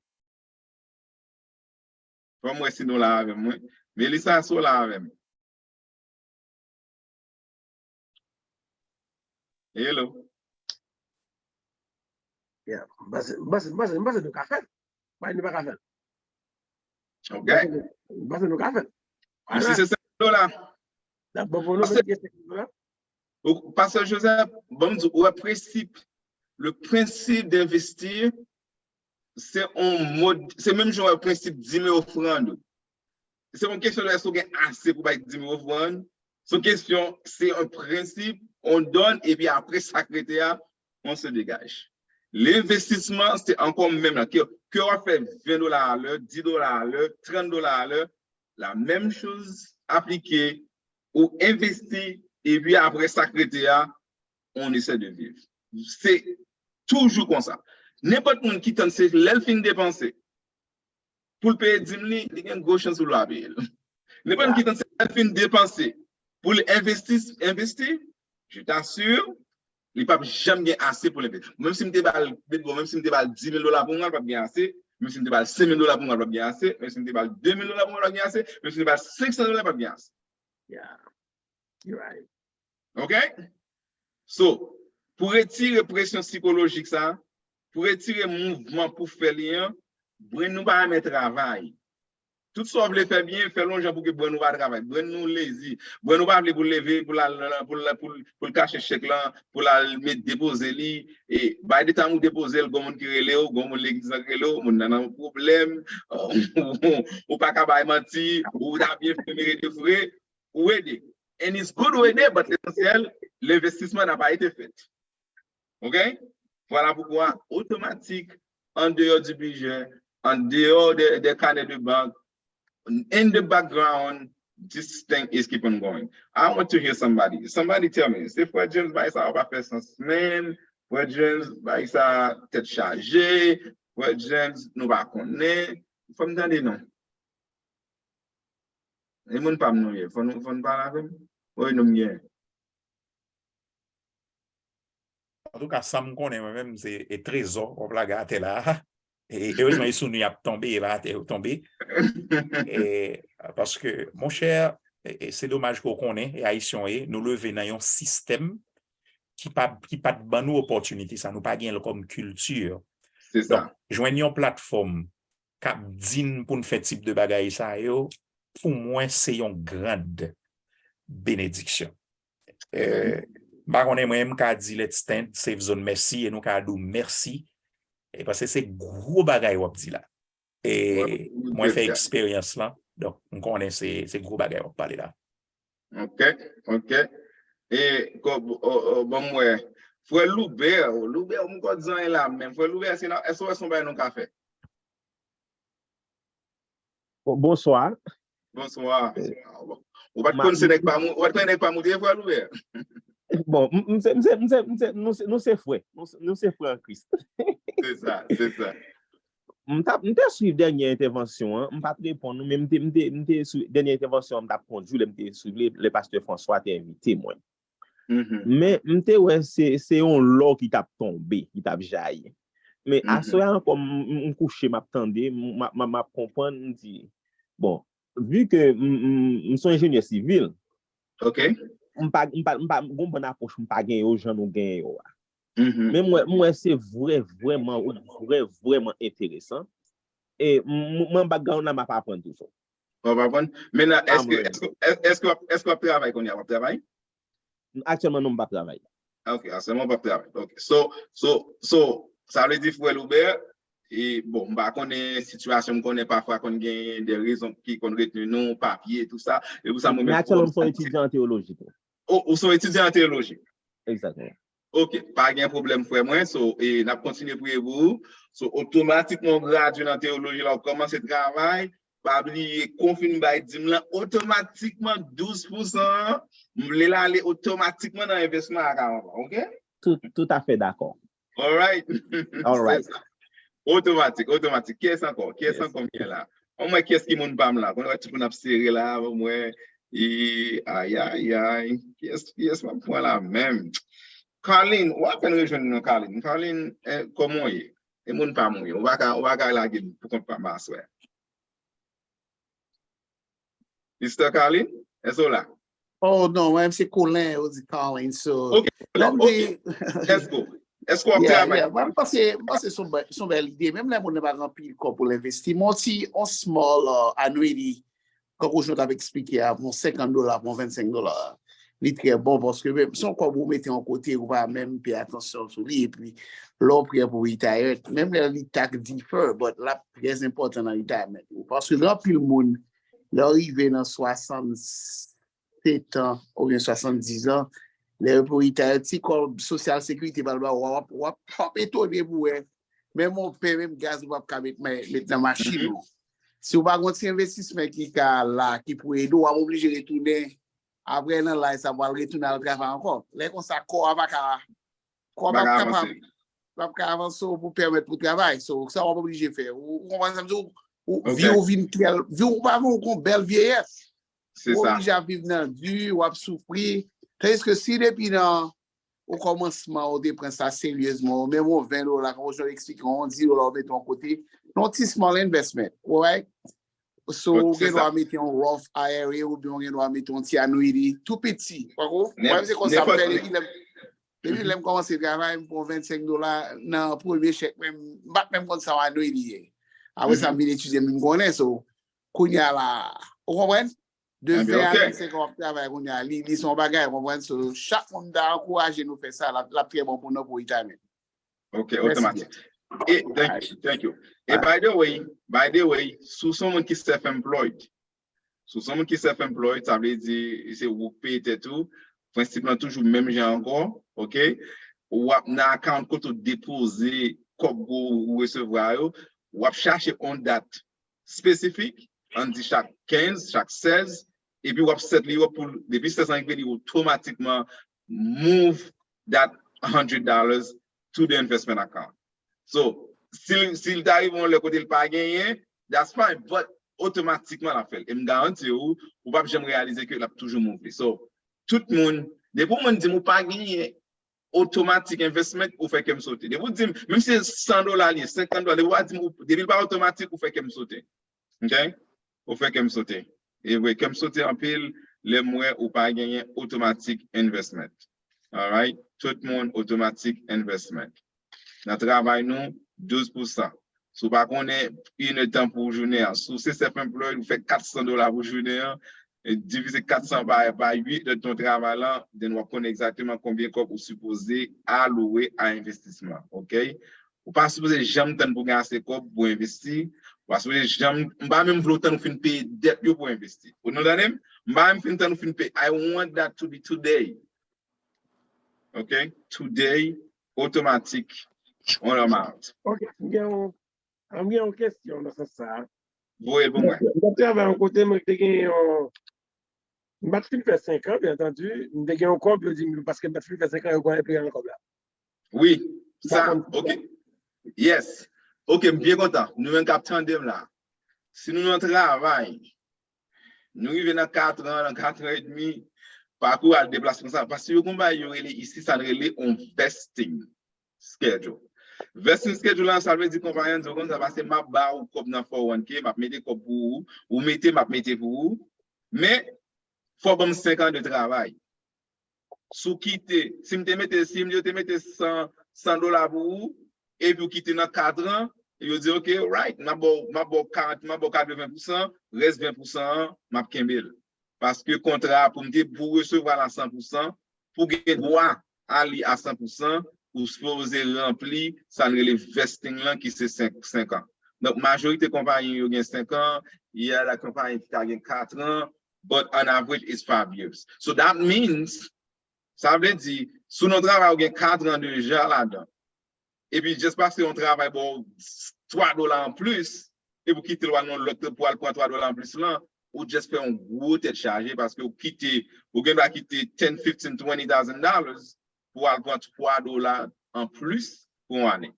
Fò m wè si nou la avè m, wi. Melissa, si w la avè m. Hello. Yeah. M panse, m panse, m panse, m panse nou ka fè l. Mwen, nou pa ka fè l. Ok. M panse, m panse nou ka fè l. Mwen, si se senk dola. N ap bon pou nou, men ki senk dola. Pastè Joseph, bon, m di, ou wè prensip, le principe d'investir, se yon mod, se menm jan wè prensip dim e ofrann ou. Se yon kesyon de èske w gen ase pou bay dim e ofrann. Se yon kesyon, se yon prensip, on donn, epi apre sa k rete a, on se dégage. Lenvestisman, se ankò menm la. Ke, ke w ap fè ven dola alè, dis dola alè, trant dola alè, la menm choz aplike, ou envesti, epi apre sa k rete a, on essaie de vivre. Se toujou konsa. Nenpòt moun ki tann se lè l fin depanse pou l peye dim li, li gen gwo chans pou l pa peye l. Nenpòt moun ki tann se lè l fin depanse pou l envesti, envesti, je t'assure, li p ap janm gen ase pou l envesti. Menm si m te ba l, bon, menm si m te ba l dis mil dola pou mwen, l p ap gen ase. Menm si m te ba l senk mil dola pou mwen, l p ap gen ase. Menm si m te ba l de mil dola pou mwen, l p ap gen ase. Menm si m te ba l senk san dola, l p ap gen ase. Yeah. You're right. Ok? So, pou retire presyon sikolojik sa, pou retire mouvman pou fè li an, brenn nou pa renmen travay. Tout sa w vle fè byen, fè l yon jan pou ke brenn nou pa travay. Brenn nou lazy. Brenn nou pa vle pou l leve, pou l al, pou l, pou l, pou l kache chèk lan, pou l al met depoze li. E, by the time ou depoze l, gon moun ki rele w, gon moun legliz lan ki rele w, moun nan nan yon pwoblèm, ou pa ka bay manti, ou ta byen fè mérite vre, ou ede. And it's good ou ede, but lesansyèl, lenvestisman nan pa ete fèt. Ok? Vwala poukwa, otomatik, an deyò di bidjè, an deyò de, de kanè de bank, in the background, this thing is keep on going. I want to hear somebody. Somebody tell me, se frè James bay sa a pa fè sans menm, frè James bay sa tèt chaje, frè James nou pa konnen. Fò m tande non. E moun pa m nou ye, fò nou, fò nou pale avè m. Woy nou m gen. Antouka, sa m konnen mwen menm, se e trezò w ap lage atè la a. E erezman, e sou nou y ap tonbe, e pa atè yo tonbe. E, paske, monchè, e, e se domaj ke w konnen, e Ayisyen w ye, nou leve nan yon sistèm ki pa, ki pa t ban nou opòtinite sa, nou pa gen l kòm kilti. Se sa. Donk, jwenn yon platfòm k ap di n pou n fè tip de bagay sa yo, pou mwen, se yon grand benediksyon. E, m pa konnen, mwen, m ka di Let's Stand, Safe Zone, mèsi, e nou ka di w mèsi, e paske se gwo bagay w ap di la. E mwen fè eksperyans lan, donk, m konnen se, se gwo bagay w ap pale la. Ok, ok. E, ko, o, o, bon, m wè. Frè Loubè, Loubè, m kwè w di anyen la menm. Frè Loubè, èske, èske w wè se yon bagay nou ka fè? Bon, bonswa. Bonswa. Ou pa t konn se nèg pa mou, ou pa t konn nèg pa mou te ye, frè Loubè? Bon, m, m se, m se, m se, m se, nou se, nou se frè. Nou se, nou se frè an Kris. Se sa, se sa. M t ap, m te swiv dènye entèvansyon an, m pa t reponn ou, men m te, m te, m te swiv dènye entèvansyon an, m t ap kondui lè m te swiv li, lè pastè François te envite mwen. Men m te wè se, se yon lò ki t ap tonbe, ki t ap jayi. Men aswè a ankò, m, m, m kouche, m ap tande, m, m, m, m ap konprann, m di, bon, vi ke m, m, m se yon enjenyè sivil, Ok. m pa, m pa, m pa, m gon bann apwòch m pa gen yo jan nou gen yo a. Men m wè, m wè se vrè, vrèman, vrè, vrèman enteresan. E m, m, mwen background la, m ap aprann tou, so. W ap aprann? Men la, èske, èske, èske, w ap, èske w ap travay kounye a? W ap travay? Aktyèlman, non, m p ap travay. Ok, aktyèlman, w p ap travay. Ok. So, so, so, sa vle di, frè Loubè, e, bon, m pa konnen sitiyasyon, m konnen pafwa konn gen de rezon ki konn retni nou, papye, tou sa. E pou sa, mwen menm, aktyèlman, m se yon etidyan an teyoloji tou. O, ou se yon etidyan an teyoloji? Egzakteman. Ok, pa gen pwoblèm, frè mwen. So, e, n ap kontinye priye pou ou. So, otomatikman, ou gradye nan teyoloji la, ou kòmanse travay. pa bliye, kon w fin bay dim lan, otomatikman douz pousan an, m vle l ale otomatikman nan envèsman a karantan, oke? Tout, tout à fait d'accord. Alright. Alright. Otomatik, otomatik. Kiyès ankò? Kiyès ankò m gen la? An mwen kiyès ki moun pa m la? Konnen wè tout moun ap sere la, an mwen. E, ay, ay, ay. Kiyès, kiyès m ap pran la menm? Carlin, w apèn rejwenn nou, Carlin. Carlin, eh, kòman w ye? E moun pa m ou ye. Ou pa ka, ou pa ka lage m pou kont pa m aswè. Mister Carlin, èske w la? Oh non, mwen se Colin, ou di Carlin. So, Ok, ok. Let's go. Èske w ap travay? Mwen panse, mwen panse se yon bèl lide. Menm lè moun nan pa gen anpil kòb pou l envesti, men yon ti, yon small uh, annuity, kankou jan w t ap eksplike a, pou senkant dola, pou vennsenk dola. Li trè bon paske menm se yon kòb ou mete yon kote, ou pa menm peye atansyon sou li. Epi, lè w prè pou retire, menm lè li tax defer, but l ap trè enpòtan nan retirement ou. Paske gen anpil moun, lè w rive nan swasannsetan oubyen swasanndiz an, lè yo pou retire, ti kòb sosyal sekirite pa l ba w, w ap, w ap, w ap etone pou wè. Menm yon pen, menm gaz, ou p ap ka met, met nan machin ou. Si w pa gen yon ti envestisman ki ka la, ki pou ede w, w ap oblije retounen. Apre nan laj sa, pou al retounen al travay ankò. Lè konsa, kò a pa ka, kò a p ap kapab, p ap ka avanse w pou pèmèt pou travay. So, sa w ap oblije fè. Ou, ou konprann sa m di w? Ou, vi w vin trè, vi w pa vin w gon bèl vyeyès. Ou oblije ap viv nan di, w ap soufri. Tandiske si depi nan o kòmansman ou te pran sa seryezman, ou menm yon ven dola, kòm jan w eksplike, yon dis dola ou mete yon kote, yon ti small investment, right? So, ou gen dwa mete yon Roth I R A oubyen ou gen dwa mete yon ti annuity, tou piti. Ou konprann? Mwen, se konsa m fè depi lè m, depi lè m kòmanse travay, m pran vennsenk dola nan premye chèk, men m pa t menm konn sa yon annuity ye. Apre sa, m vin etidye, m vin konnen, so, kounye a la, ou konprann? De ven a vennsenk an w ap travay kounye a, li, li se yon bagay, ou konprann? So, chak moun m ta ankouraje nou fè sa, l ap, l ap trè bon pou nou pou retirement. Ok, otomatik. E, thank you, thank you. E by the way, by the way, si w se yon moun ki self-employed, si w se yon moun ki self-employed, sa vle di, se ou k peye tèt ou, prensip lan toujou menm jan ankò, ok? W ap nan account kote w depoze kòb ou resevwa yo, w ap chache yon dat espesifik, ann di chak kenz, chak sèz, epi w ap set li up pou, depi sèz lan rive, li otomatikman move that hundred dollars to the investment account. So, si, si l ta rive yon lè kote l pa genyen, that's fine, but otomatikman l ap fè l. E m garanti w, ou p ap janm reyalize ke l ap toujou move li. So, tout moun, depi yon moun di m ou pa genyen automatic investment, ou fè kè m sote. Depi w di m, menm si se san dola li ye, senkant dola, depi w pa di m, depi l pa otomatik, ou fè kè m sote. Ok? Ou fè kè m sote. E vre, kè m sote anpil lè m wè ou pa genyen automatic investment. Alright? Tout moun automatic investment. Nan travay nou, douz pousan. Si w pa konnen inèdtan pou jounen an, si w se self-employed, ou fè kat san dola pou jounen an, divize kat san pa, pa uit lè w travay la, then w ap konnen egzakteman konbyen kòb ou sipoze alwe a envestisman, ok? Ou pa sipoze janm tann pou gen ase kòb pou envesti, ou pa sipoze janm, m pa menm vle w tann ou fin peye dèt yo pou envesti. Ou nou tande m? M pa menm fin tann ou fin peye. I want that to be today. Ok? Today, otomatik, on amount. Ok, m gen yon, m gen yon kesyon nan sans sa. Voye l pou mwen. M t ap travay yon kote, mwen te gen yon, m pa t fin fè senk an, byen antandi, m te gen yon kòb, yo di m, paske m pa t fin fè senk an, yo konn enpe an kòb la. Wi, sa, ok. Yes. Ok, m byen kontan. Nou menm k ap tande m la. Si nou nan travay, nou rive nan kat an, nan kat an edmi, pakou al deplasman sa, paske yo gon bagay yo rele isi, sa n rele on vesting schedule. Vesting schedule la, sa vle di konpayi an di w konsa, paske m ap ba ou kòb nan four oh one K, m ap mete kòb pou ou, ou mete, m ap mete pou ou, men fò w ban m senk an de travay. Si w kite, si m te mete, si yo te mete san, san dola pou ou, epi w kite nan kat an, yo di, ok, right, m ap ba w, m ap ba w karant, m ap ba w katreven pousan, rès ven pousan an, m ap kenbe l. Paske kontra a pou m te, pou w resevwa l a san pousan, pou w gen dwa a li a san pousan, ou sipoze ranpli sa n rele vesting lan ki se senk, senk an. Donk, majorite konpayi yo gen senk an, y a la konpayi ki ka gen kat an, but on average is five years. So that means, sa vle di, si w nan yon travay ou gen kat an deja ladan, epi just paske yon travay ba w twa dola anplis, epi w kite l w al nan lòt pou w al pran twa dola anplis lan, ou just fè yon gwo tèt chaje paske ou kite, ou gen dwa kite ten, fifteen, twenty thousand dollars pou w al pran twa dola anplis pou yon ane.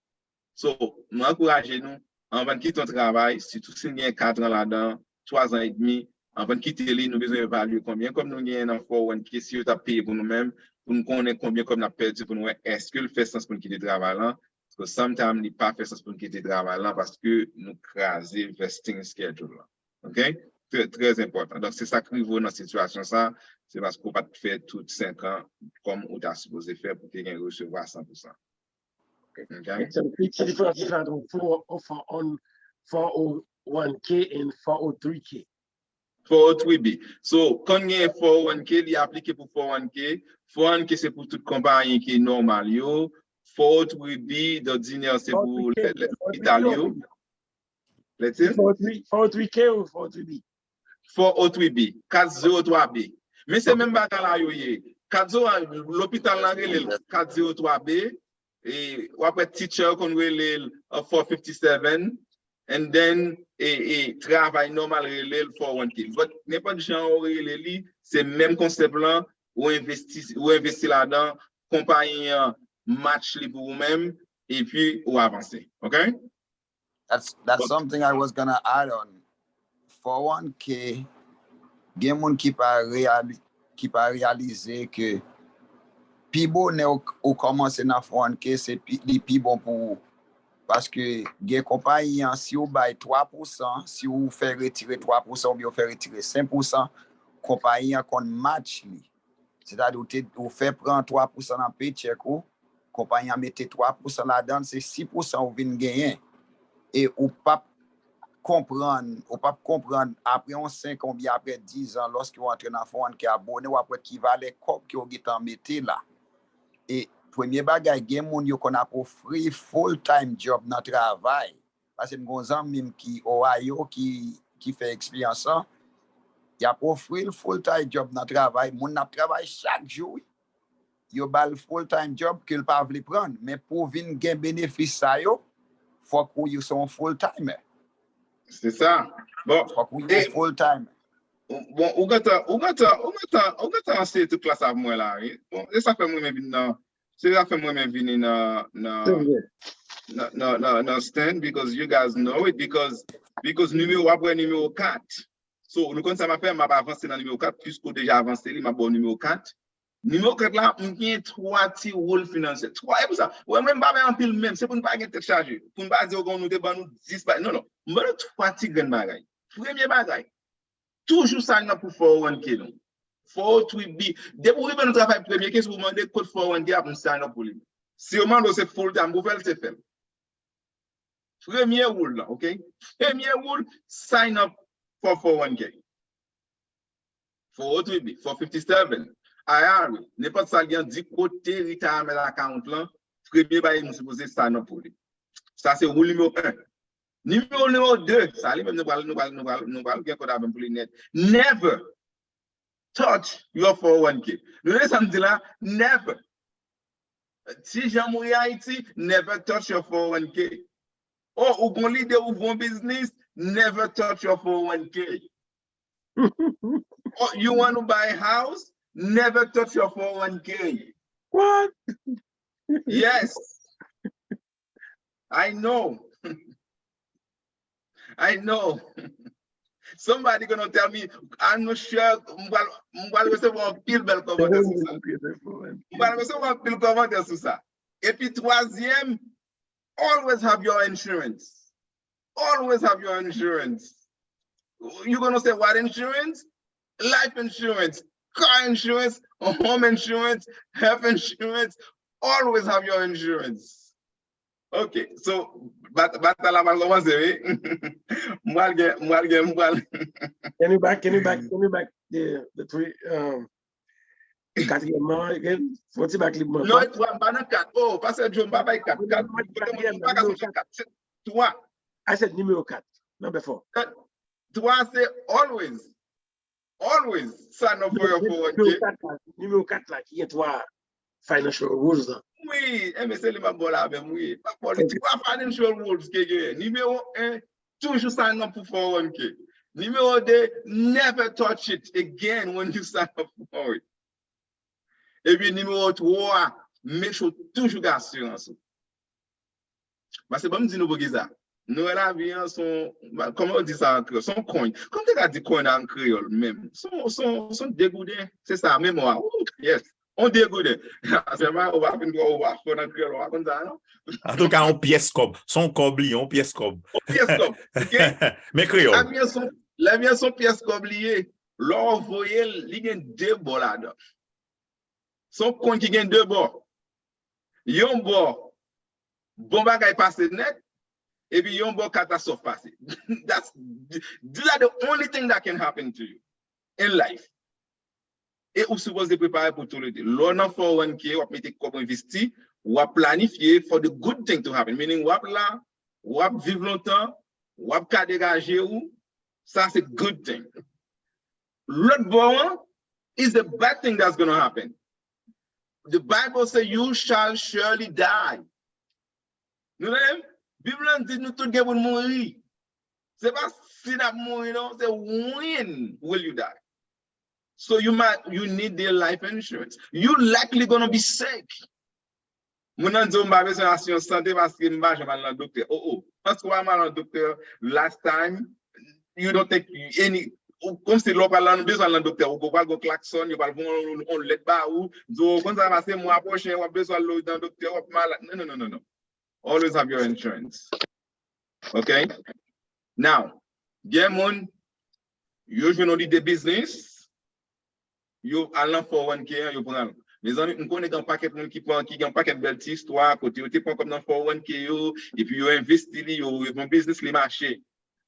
So, mwen ankouraje nou, anvan n kite yon travay, sitou si n gen katran ladan, twazan edmi, anvan n kite li, nou bezwen evalye konbyen kòb nou genyen nan four oh one k, si yo t ap peye pou nou menm, pou n konnen konbyen kòb n ap pèdi, pou n wè èske l fè sans pou n kite travay lan. Paske sometimes, li pa fè sans pou n kite travay lan paske nou kraze vesting schedule lan. Ok? Trè, trè enpòtan. Donk, se sa k rive w nan sitiyasyon sa, se paske w pa t fè tout senk an kòm ou ta sipoze fè pou te gen resevwa san pou san. Ok? Ki diferans ki fè ant four oh one k and four oh three k? four oh three B. So, kan gen four oh one k, li aplike pou four oh one k. four oh one k se pou tout konpayi ki nòmal yo. four oh three B, dòdinè, se pou lè- lè- lopital yo. Let's see. four oh three k ou four oh three B? four oh three B, kat zewo twa B. Men se menm bagay la yo ye. kat zewo, lopital la rele l kat zewo twa B. E, w ap wè teacher yo konn rele l uh, four fifty-seven. And then, e, e, travay nòmal rele l four oh one K. But nenpòt jan ou rele li, se menm konsèp lan, ou envesti, ou envesti ladan, konpayi an match li pou ou menm, epi ou avanse. Ok? That's that's something I was gonna add on. four oh one K, gen moun ki pa reyali, ki pa reyalize ke pi bonè ou, ou kòmanse nan four oh one K, se pi, li pi bon pou ou. Paske gen konpayi an, si ou bay twa pousan, si ou fè retire twa pousan oubyen ou fè retire senk pousan, konpayi an konn match li. Sètadi ou te ou fè pran twa pousan nan paycheck ou, konpayi an mete twa pousan ladan l, se sis pousan ou vin genyen. E ou p ap konprann, ou p ap konprann apre yon senk an oubyen apre diz an, lòske w antre nan four oh one K a bonè, w ap wè ki valè kòb ke w gentan mete la. E premye bagay, gen moun yo konn ap ofri full time job nan travay. Paske m gen yon zanmi m ki Ohio ki, ki fè eksperyans lan. Y ap ofri l full time job nan travay. Moun nan ap travay chak jou, wi. Yo ba l full time job ke l pa vle pran. Men pou w vin gen benefis sa yo, fòk ou se yon full timer. Se sa. Bon, Fòk ou yon full timer. Bon, ou gentan, ou gentan, ou gentan, ou gentan anseye tout klas avè mwen la, wi. Bon, se sa fè mwen renmen vin nan, se sa fè mwen renmen vini nan, nan, nan, nan, nan, nan stand because you guys know it, because, because nimewo, w ap wè nimewo kat. So, nou konn sa m ap fè, m ap avanse nan nimewo kat, piske w deja avanse li, m ap ba w nimewo kat. Nimewo kat la, m gen twa ti rule finansyèl. Twa, e pou sa, ou wè mwen m pa bay anpil menm, se pou n pa gen tèt chaje. Pou n pa di, oke, nou te ban nou dis bagay. Non, non. M ban nou twa ti grenn bagay. Premye bagay, toujou sign up pou four oh one K nou. four oh three B. Depi w rive nan travay premye ke si w mande kot four oh one K ap, m sign up pou li. Si yo mande w se full time pou fè l, se fè l. Premye rule la, ok? Premye rule, sign up for four oh one K. four oh three B, four fifty-seven, I R A, nenpòt sa l gen, di kote retirement account lan, premye bagay nou sipoze sign up pou li. Sa se rule nimewo en. Nimewo, nimewo de, sa li menm nou pral, nou pral, nou pral, nou pral gen kòd avè m pou li nèt. Never touch your four oh one K. Nou tande sa m di la, never. Ti jan mouri Ayiti, never touch your four oh one K. Oh, ou gon lide ouvri yon biznis, never touch your four oh one K. Oh, you want to buy a house, never touch your four oh one K. What? Yes. I know. I know. Somebody gonna tell me, I'm not sure, m pral, m pral resevwa anpil bèl kòmantè sou sa. M pral resevwa anpil kòmantè sou sa. Epi twazyèm, always have your insurance. Always have your insurance. You gonna say what insurance? Life insurance, car insurance, home insurance, health insurance. Always have your insurance. Ok, so, bat- batay la pral kòmanse, wi. M pral gen, m pral gen, m pral. Can you back, can you back, can you back the, the three, um, katriyèm nan, again? Fò ti back li pou mwen. Non, e twa, m pa nan kat. Oh, Pastè Joe, m pa bay kat. Kat, kote mwen, m pa ka sonje kat. Se twa. I said nimewo kat. Number four. Twa se always. Always sign up for your four oh one K. Nimewo kat la, nimewo kat la, ki gen twa financial rules la. Wi, enben se li m ap ba w la menm, wi. M ap ba w li twa financial rules ke genyen. Nimewo en, toujou sign up pou four oh one k. Nimewo de, never touch it again when you sign up for it. Epi nimewo twa, make sure toujou gen asirans ou. Paske ban m di nou poukisa. Nou wè lavi an se yon, kòman yo di sa an kreyòl? Se yon kony. Kòman te ka di kony an kreyòl menm? Se yon, se yon, se yon degouden. Se sa, memwa. Ooh, yes. On degouden. Sèlman, ou pa fin twò, ou pa fò nan kreyòl, ou pa konn sa, non? Antouka, yon pyès kòb. Se yon kòb li ye, yon pyès kòb. On pyès kòb, ok? Men kreyòl. Lavi an se yon, lavi an se yon pyès kòb li ye. Lè w voye l, li gen de bò ladan. Se yon kony ki gen de bò. Yon bò, bon bagay pase nèt, epi yon bò katastwòf pase. That's, these are the only thing that can happen to you in life. E ou sipoze prepare pou tou le de. Lè w nan four oh one k, w ap mete kòb envesti, w ap planifye for the good thing to happen. Meaning, w ap la, w ap viv lontan, w ap ka degaje ou, sa se good thing. Lòt bò an, is the bad thing that's gonna happen. The Bible say, "You shall surely die." Nou tande? Bib lan di nou tout gen pou n mouri. Se pa si n ap mouri, non, se when will you die. So you might, you need the life insurance. You likely gonna be sick. Moun nan di w, "M pa bezwen asirans sante paske m pa janm al nan doktè." O, o. Paske w pa janm al nan doktè last time, you don't take any, ou, kòmsi lè w pral nan, bezwen al nan doktè, ou pral gon klakson, yo pral voye yon, yon lèt ba ou, di w, "Konn sa pase, mwa pwochen, w ap bezwen al nan doktè, w ap malad." No, no, no, no, no. Always have your insurance. Ok? Now, gen moun, yo jwenn yon lide biznis, yo al nan four oh one k an, yo pran l. Mezanmi, m konnen gen yon pakèt moun ki pran, ki gen yon pakèt bèl ti istwa, kote yo te pran kòb nan four oh one k yo, epi yo envesti li, yo, yo fè yon biznis, li mache.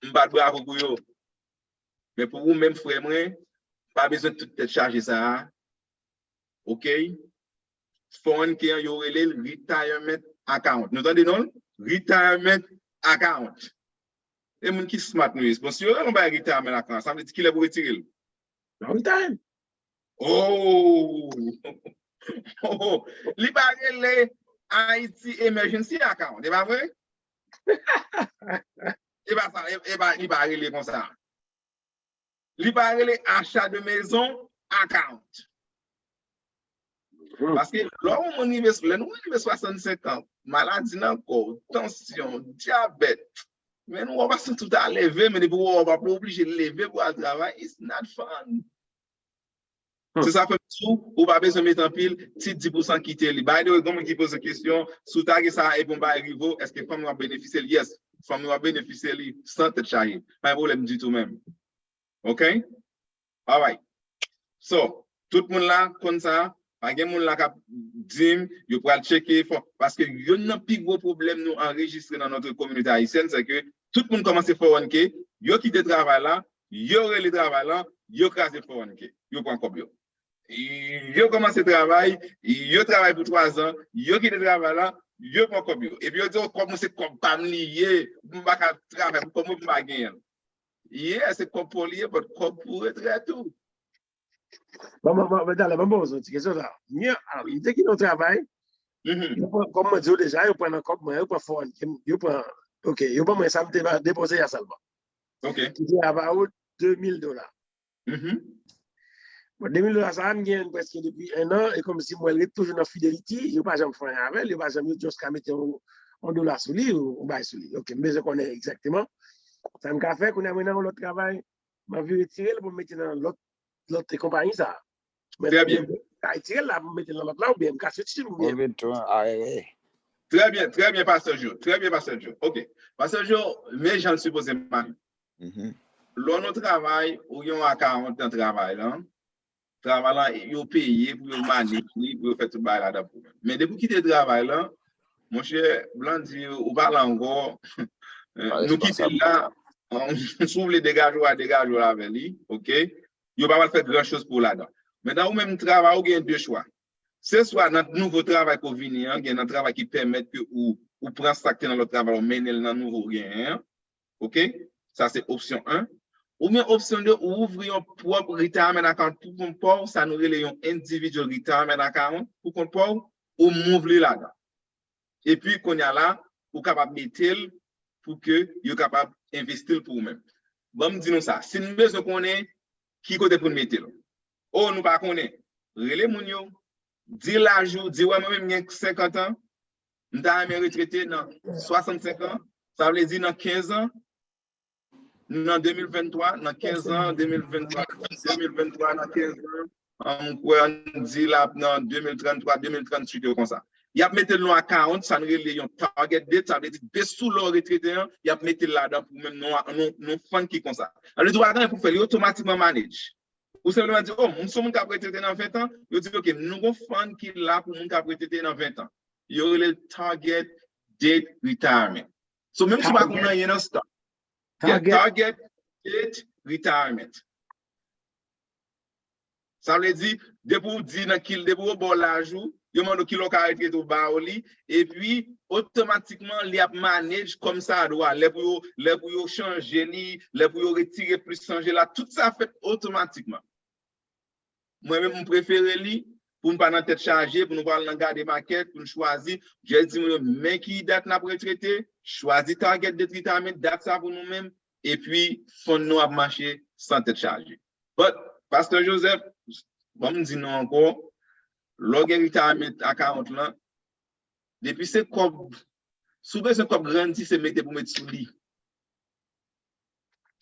M bat bravo pou yo. Men pou ou menm, frè mwen, pa bezwen tout tèt chaje sa a. Ok? Four oh one k an, yo rele l retirement account. Nou tande non l? Retirement account. E moun ki smart nou ye. Bon, si yo rele yon bagay retirement account, sa vle di kilè pou retire l? Long time. Oh! Oh! Li pa rele Haiti Emergency Account, e pa vre? E pa sa, e, e pa, li pa rele konsa. Li pa rele achat de maison account. Paske lè yon moun rive, lè nou rive swasannsenk an, maladi nan kò w, tansyon, dyabèt, men nou wè w pa santi w ta leve, men depi w wè w pa oblije leve pou al travay, it's not fun. Se sa fè m di w, ou pa bezwen mete anpil, ti dis pousan kite li. By the way, gen moun ki poze kesyon, si w ta gen sa epi yon bagay rive w, èske fanmi w ap benefisye li? Yes, fanmi w ap benefisye li san tèt chaje. Pa gen pwoblèm ditou menm. Ok? Alright. So, tout moun la konn sa, pa gen moun la k ap di m yo pral tcheke fò, paske youn nan pi gwo pwoblèm nou anrejistre nan notre communauté haïtienne, se ke tout moun kòmanse four oh one k, yo kite travay la, yo rele travay la, yo kraze four oh one k, yo pran kòb yo. Yo kòmanse travay, yo travay pou twa zan, yo kite travay la, yo pran kòb yo. Epi yo di, "Oh, kòb mwen se kòb pa m li ye, m pa ka travay pou kòb mwen pou m pa genyen l." Yeah, se kòb pa w li ye, but kòb pou retrèt ou. Bon, bon, bon, talè, bon, bon, ti kesyon sa. Mwen, alò, m te kite yon travay. Yo pran, kòm mwen di w deja, yo pran nan kòb mwen, yo pran four oh one k, yo pran, ok, yo ban mwen sa m te depoze a sèlman. Ok. Ki te about de mil dola. Bon, de mil dola sa a, m gen prèske depi en an, e kòmsi m wè l ret toujou nan Fidelity, yo pa janm fè anyen avè l, yo pa janm, yo just ka mete yon, yon dola sou li, yon, yon bagay sou li. Ok, m bezwen konnen egzakteman sa m ka fè, kounye a mwen nan yon lòt travay, m anvi retire l pou m mete nan lòt, lòt konpayi sa a. Men Trè byen. M ka retire l la pou m mete l nan lòt la, oubyen m ka switch li, oubyen. Ou vin tou, a, e, e. Trè byen, trè byen, Pastè Jo. Trè byen, Pastè Jo. Ok. Pastè Jo, men jan l sipoze mache. Mhm. Lè w nan travay, ou gen yon account nan travay lan. Travay lan, yo peye pou yo manage li, pou yo fè tout bagay ladan pou ou. Men depi w kite travay lan, monchè, Blandy, ou pa la ankò. Nou kite l la. Si w vle degaje w a degaje w avè li, ok? Yo pa pral fè gran choz pou ou ladan. Mentnan, ou menm travay, ou gen de chwa. Se swa nan nouvo travay ke w vini an, gen nan travay ki pèmèt ke ou, ou pran sa k te nan lòt travay, ou mennen l nan nouvo w genyen an. Ok? Sa se opsyon en. Oubyen opsyon de, ou ouvri yon pwòp retirement account pou kont pa w, sa nou rele yon individual retirement account pou kont pa w, ou move li ladan. Epi, kounye a la, ou kapab mete l pou ke yo kapab envesti l pou ou menm. Ban m di nou sa, si n bezwen konnen ki kote pou n mete l. O, nou pa konnen. Rele moun yo, di laj ou, di, wè, mwen menm gen senkant an, m ta renmen retrete nan swasannsenk an, sa vle di nan kenz an, nan de mil venntwa, nan kenz an, de mil venntwa, de mil venntwa, nan kenz an, an, m kwè ann di l ap nan de mil tranntwa, de mil tranntuit yo konsa. Y ap mete l nan account, sa n rele yon target date, sa vle di desou lè w retrete an, y ap mete l ladan pou menm nan, nan, nan fund ki konsa. Sa vle di w pa gen anyen pou fè, li otomatikman manage. Ou senpleman di, o, m se yon moun k ap retrete nan ven tan, yo di, ok, nou gon fund ki la pou moun k ap retrete nan ven tan. Yo rele l target date retirement. So, menm si w pa konn anyen nan stock, yeah, target date retirement. Sa vle di, depi w di nan ki, depi yo ba w laj ou, yo mande w ki lè w ka retrete, ou ba yo li, epi otomatikman li ap manage kòm sa dwa. Lè pou yo, lè pou yo chanje li, lè pou yo retire plis chanje la, tout sa fèt otomatikman. Mwen menm, m prefere li pou n pa nan tèt chaje, pou nou pa al nan gade market, pou n chwazi. Just di moun yo, men ki dat n ap retrete, chwazi target date retirement, dat sa pou nou menm, epi fund nou ap mache san tèt chaje. But, Pastè Joseph, ban m di nou ankò, lè w gen retirement account lan, depi se kòb, si w bezwen kòb grandi, se mete pou met sou li.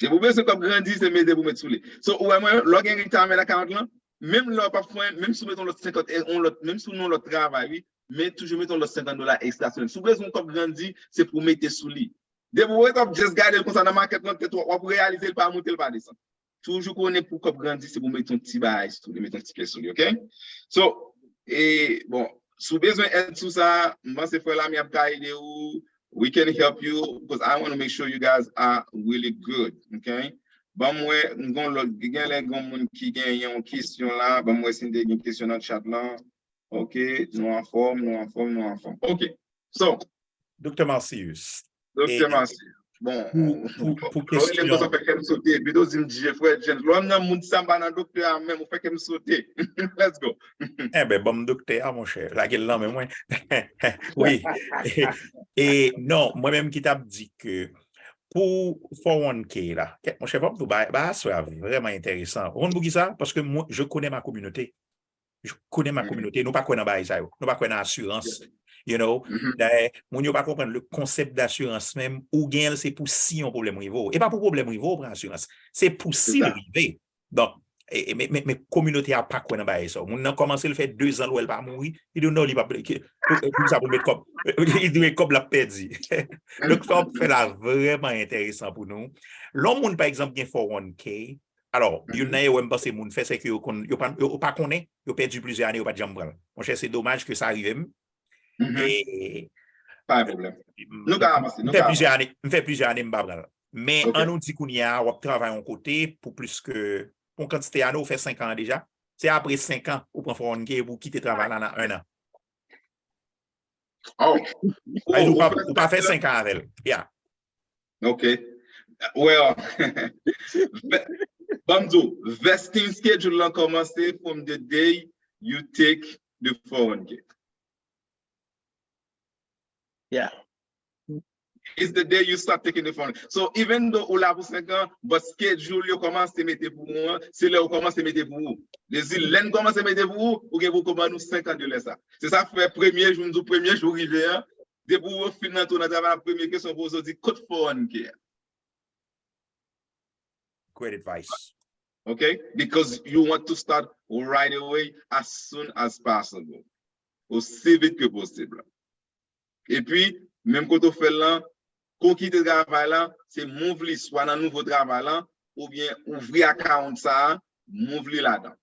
Depi w bezwen kòb grandi, se mete pou met sou li. So, ou wè mwen, lè w gen retirement account lan, menm lè w p ap fè, menm si w met yon lòt senkant, e yon lòt, menm si w nan yon lòt travay, wi, men toujou mete yon lòt senkant dola ekstra sou li. Si w bezwen yon kòb grandi, se pou w mete sou li. Depi w wake up, just gade l konsa nan market lan, tèt w, w ap reyalize l pa monte, l pa desann. Toujou konnen pou kòb grandi, se pou w mete yon ti bagay sou li, mete yon ti pyès sou li, ok? So, e, bon, si w bezwen èd sou sa, m panse frè Lami ap ka ede w. We can help you because I want to make sure you guys are really good, ok? Ban m wè, m gon lòt, gen lè gon moun ki gen yon kesyon la, ban m wè si n te gen kesyon nan chat lan. Ok, nou anfòm, nou anfòm, nou anfòm. Ok, so, Doktè Marcius. Doktè Marcius. Bon, pou, pou, pou kesyon. Lè w fè kè m sote, epi w di m Jeffrey James. Lè w nan moun sa m pa nan doktè a menm, ou fè kè m sote. Let's go. Enben, ban m doktè a, monchè. Lage l nan men mwen. Wi. E, e, non, mwen menm ki t ap di ke pou four one K la, kèt, monchè, fò m tou ba, ba aswè a vrèman enteresan. Ou konn poukisa? Paske mwen, je connais ma communauté. Je connais ma communauté. Nou pa kwè nan bagay sa yo. Nou pa kwè nan asirans. You know? Dayè, moun yo pa konprann le konsèp dasirans menm. Ou gen l, se pou si yon pwoblèm rive w. E pa pou pwoblèm rive w, pran asirans. Se pou si l rive. Donk, e, e, men, men, men kominote a pa kwè nan bagay sa yo. Moun nan kòmanse l fè dezan l wè l pa mouri. Li di w non, li p ap, ki, pou, pou sa pou l met kòb. Li di men kòb l ap pèdi. Donk, sa w ap fè la vrèman enteresan pou nou. Lè yon moun, pa egzanp, gen four one K, alò, youn nan erè m panse moun fè, se ke yo konn, yo pa, yo, yo pa konnen, yo pèdi plizyè ane, yo pa t janm pran l. Monchè, se domaj ke sa rive m. E, pa gen pwoblèm. Nou ka avanse, nou ka avanse. M fè plizyè ane, m fè plizyè ane, m pa pran l. Men, ann nou di kounye a, w ap travay yon kote pou plis ke, pou yon kantite ane, ou fè senk an deja. Se apre senk an, ou pran four one K pou w kite travay la nan enn an. Oh. Ou pa, ou pa fè senk an avè l. Yeah. Ok. Well, ban m di w, vesting schedule lan kòmanse from the day you take the four one K. Yeah. It's the day you start taking the four one K. So, even though ou la pou senk an, but schedule yo kòmanse mete pou ou an, se lè ou kòmanse mete pou ou. Dezi, lè n kòmanse mete pou ou, ou gen pou kòmanse nou senk an de lè sa. Se sa k fè premye jou, m di w premye jou rive an, depi w fin rantre nan travay la, premye kesyon poze w di, kot four one K a? Great advice. Ok? Because you want to start right away, as soon as possible. Osi vit ke posib. Epi, menm kote w fè l lan, kon kite travay la, se move li swa nan nouvo travay la, oubyen ouvri account sa a, move li ladan.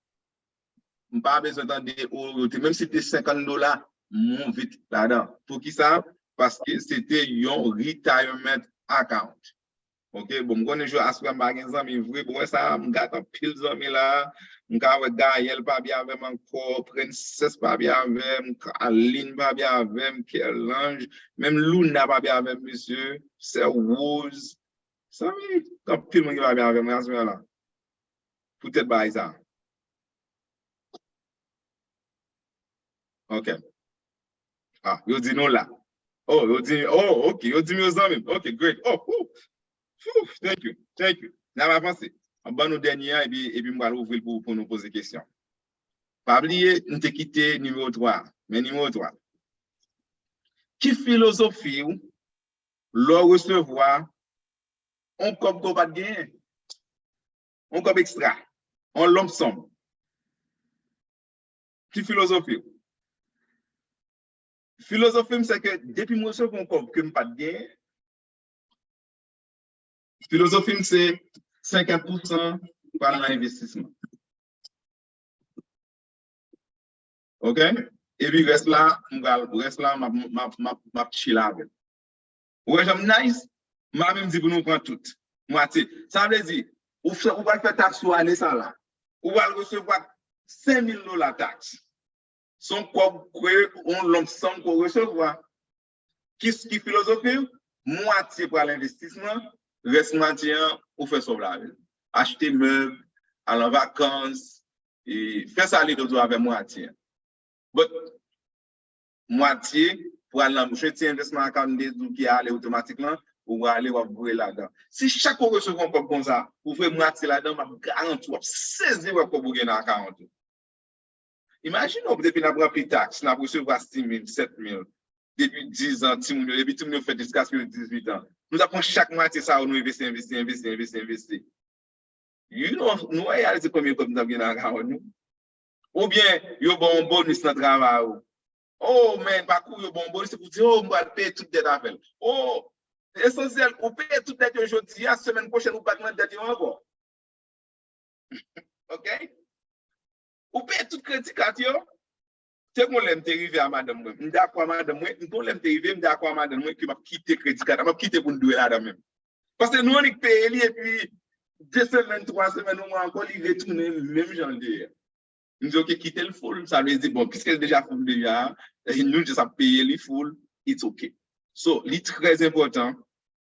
M pa bezwen tande, o, yo te, menm si te senkant dola, move it ladan. Poukisa? Paske se te yon retirement account. Ok, bon, m konnen jou aswè m pa gen zanmi vre. Bon, wè sa, m gate anpil zanmi la. M ka wè Gaël pa byen avè m ankò, Princess pa byen avè m, Aline pa byen avè m, Kerlange, menm Luna pa byen avè m, mesye, sè Rose. Zanmi, anpil moun ki pa byen avè m, aswè la. Poutèt bagay sa. Ok. Ah, yo di nou la. Oh, yo di, oh, ok, yo di m yo zanmi m. Ok, great. Oh, whew. Ouf, thank you, thank you. N ap avanse. M ap ban nou dènye a, epi, epi m pral ouvri l pou, pou nou poze kesyon. Pa bliye, m te kite nimewo twa. Men nimewo twa. Ki filozofi w lè w resevwa yon kòb ke w pa t genyen? Yon kòb ekstra. Yon lump sum. Ki filozofi w? Filozofi m se ke depi m resevwa yon kòb ke m pa t genyen, filozofi m se senkant pousan pral nan envestisman. Ok? Epi rès la, m pral, rès la, m ap, m ap, m ap, m ap chill avè l. Ou wè jan m nice? M pa menm di pou nou pran tout. Mwatye. Sa vle di, ou fè, ou pral fè taks ou ane sa la. Ou pral resevwa senk mil dola taks. Se yon kòb ke, yon lump sum ke w resevwa. Ki, ki filozofi w? Mwatye pral envestisman, rès mwatye an, ou fè sa w vle avè l. Achte mèb, al an vakans, e fè sa li toujou avè mwatye an. But, mwatye pral nan, jwenn ti envesman account de ou ki ale otomatik lan, ou prale, w ap voye ladan. Si chak ou resevwa yon kòb konsa, ou voye mwatye ladan, m ap garanti w ap sezi wè kòb ou gen nan account ou. Imajine w, depi n ap ranpli taks, n ap resevwa sis mil, sèt mil, depi diz an, timoun yo, depi timoun yo fèt jiskaske yo dizuit an. Nou ta pran chak mwatye sa yo, nou envesti, envesti, envesti, envesti, envesti. You know, nou wè, reyalize konbyen kòb nou t ap gen nan akawont nou? Oubyen, yo ba w yon bonis nan travay ou. Oh, man, pa kouri, yo ba w yon bonis, se pou di, oh, m pral peye tout dèt avè l. Oh, esansyèl, ou peye tout dèt yo jodi a, semèn pwochèn, ou pa t nan dèt yo ankò. Ok? Ou peye tout kredi kat yo. Te gon lè m te rive a madanm mwen. M dakò a madanm mwen. M gon lè m te rive, m dakò a madanm mwen ke m ap kite kredi kat la. M ap kite pou n dwe ladan menm. Paske nou annik peye li epi de semèn, twa semèn, yon mwa ankò, li retounen menm jan l te ye a. M di, ok, kite l full. Sa vle di, bon, piske l deja full deja, eh, nou just ap peye li full, it's ok. So, li trè enpòtan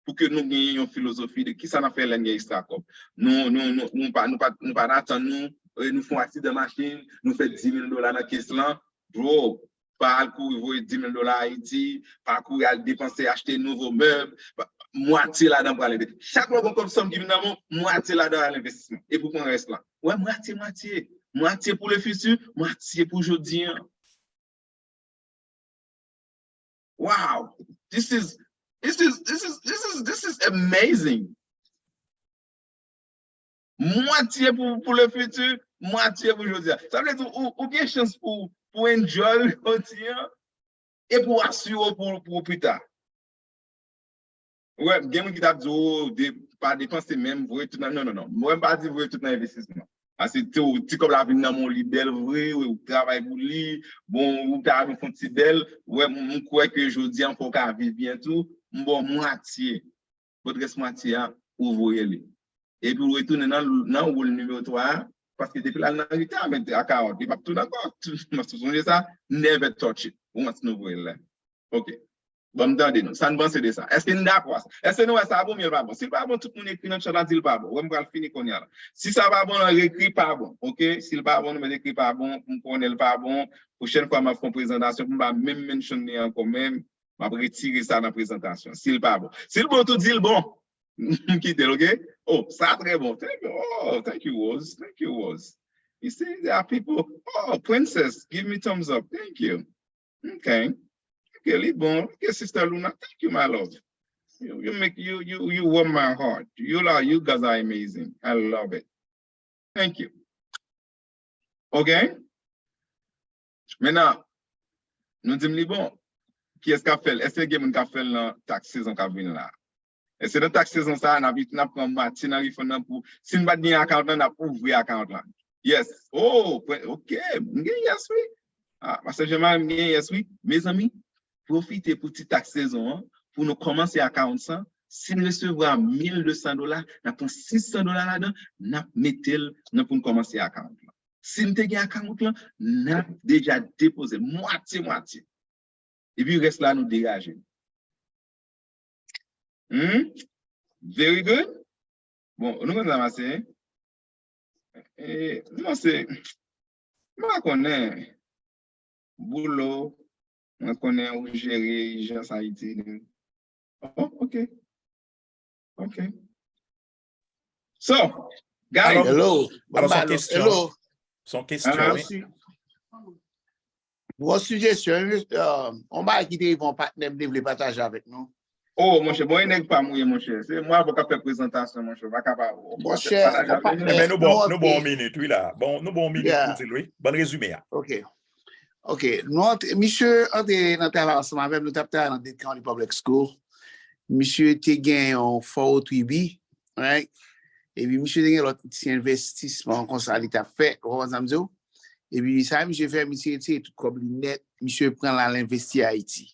pou ke nou genyen yon filozofi de kisa n ap fè lè n gen ekstra kòb. Nou, nou, nou, nou pa, nou pa, nou pa atann nou, eh, nou fè yon aksidan machin, nou fè dis mil dola nan kes lan. Bro, pa al kouri voye dis mil dola Ayiti, pa kouri al depanse, achte nouvo mèb, pa, mwatye ladan pral envesti. Chak lè w gon kòb sòm ki vin nan men w, mwatye ladan al envestisman. Epi w pran rès lan. Wè, mwatye, mwatye. Mwatye pou le futur, mwatye pou jodi an. Wow, this is, this is, this is, this is, this is amazing. Mwatye pou, pou le futur, mwatye pou jodi a. Sa vle di ou, ou gen chans pou, pou enjoy jodi a, epi w asire w pou, pou pita. Wè, gen moun ki t ap di, oh, de, pa depanse menm, voye tout nan, non, non, non. Mwen, m pa di voye tout nan envestisman. Paske ti, ti kòb la vin nan men w, li bèl vre, ou travay pou li, bon, ou ta renmen fè yon ti bèl, wè, m, m kwè ke jodi a, fò w ka viv byen tou, m ba w mwatye. But rès mwatye a, ou voye li. Epi ou retounen nan, nan wòl nimewo twa a, paske depi l al nan rita, men akawont, li p ap tounen ankò. M ap sonje sa, never touch it. Once nou voye l la. Ok. Bon, m tande nou. Sa n panse de sa? Èske n dakò a sa? Èske nou wè sa bon, byen l pa bon? Si l pa bon, tout moun ekri nan chat la, di l pa bon. Wè, m pral fini kounye a la. Si sa pa bon, lan, ekri pa bon. Ok? Si l pa bon, nou mèt ekri pa bon. M konnen l pa bon. Pwochèn fwa, m ap fè yon prezantasyon pou m pa menm mention li ankò menm. M ap retire sa nan prezantasyon. Si l pa bon. Si l bon tou, di l bon. M kite l, ok? Oh, sa trè bon. Thank you. Oh, thank you, Rose. Thank you, Rose. You see, there are people. Oh, Princess, give me thumbs up. Thank you. Ok. Ok, li bon. Ok, Sister Luna, thank you, my love. You, you make, you, you, you warm my heart. You are, you guys are amazing. I love it. Thank you. Ok? Mentnan, nou di m li bon. Kiyès k ap fè l? Èske gen moun k ap fè l nan taks sezon k ap vini la? Èske nan taks sezon sa a, n ap, n ap pran matye nan refund nan pou, si n pa t gen account lan, n ap ouvri account lan? Yes. Oh, ok. M gen yes, wi. Ah, Pastè Jean-Marie, m gen yes, wi. Mezanmi, pwofite pou ti taks sezon an, pou nou kòmanse account lan. Si n resevwa mil de san dola, n ap pran sis san dola ladan, n ap mete l nan pou n kòmanse account lan. Si n te gen account lan, n ap deja depoze l, mwatye, mwatye. Epi rès la, nou degaje. Hmm? Very good. Bon, nou konn sa m ap se, e, m panse, m pa konnen, Boulo, mwen konnen ou jere ijans Ayiti. Oh, ok. Ok. So, guys, Hello. Alò, se yon kesyon. Hello. Se yon kesyon, wi. Bon sijesyon, yon bagay ki te rive yon patnè m te vle pataje avèk nou. Oh, monchè, bon, e nèg pa m ou ye, monchè. Se mwen avè w k ap fè prezantasyon, monchè. Ou pa ka pa. Monchè, Men nou bon, nou bon minit, wi la. Bon, nou bon minit pou di l, wi. Bon rezime a. Ok. Ok. Nou antre, misye antre nan travay ansanm avè m, nou t ap travay nan Dade County Public School. Misye te gen yon fò tribi, right? Epi misye te gen lòt ti envestisman konsa li t ap fè, ou konprann sa m di w? Epi sa misye fè, misye retire tout kòb li nèt, misye pran l al envesti Ayiti.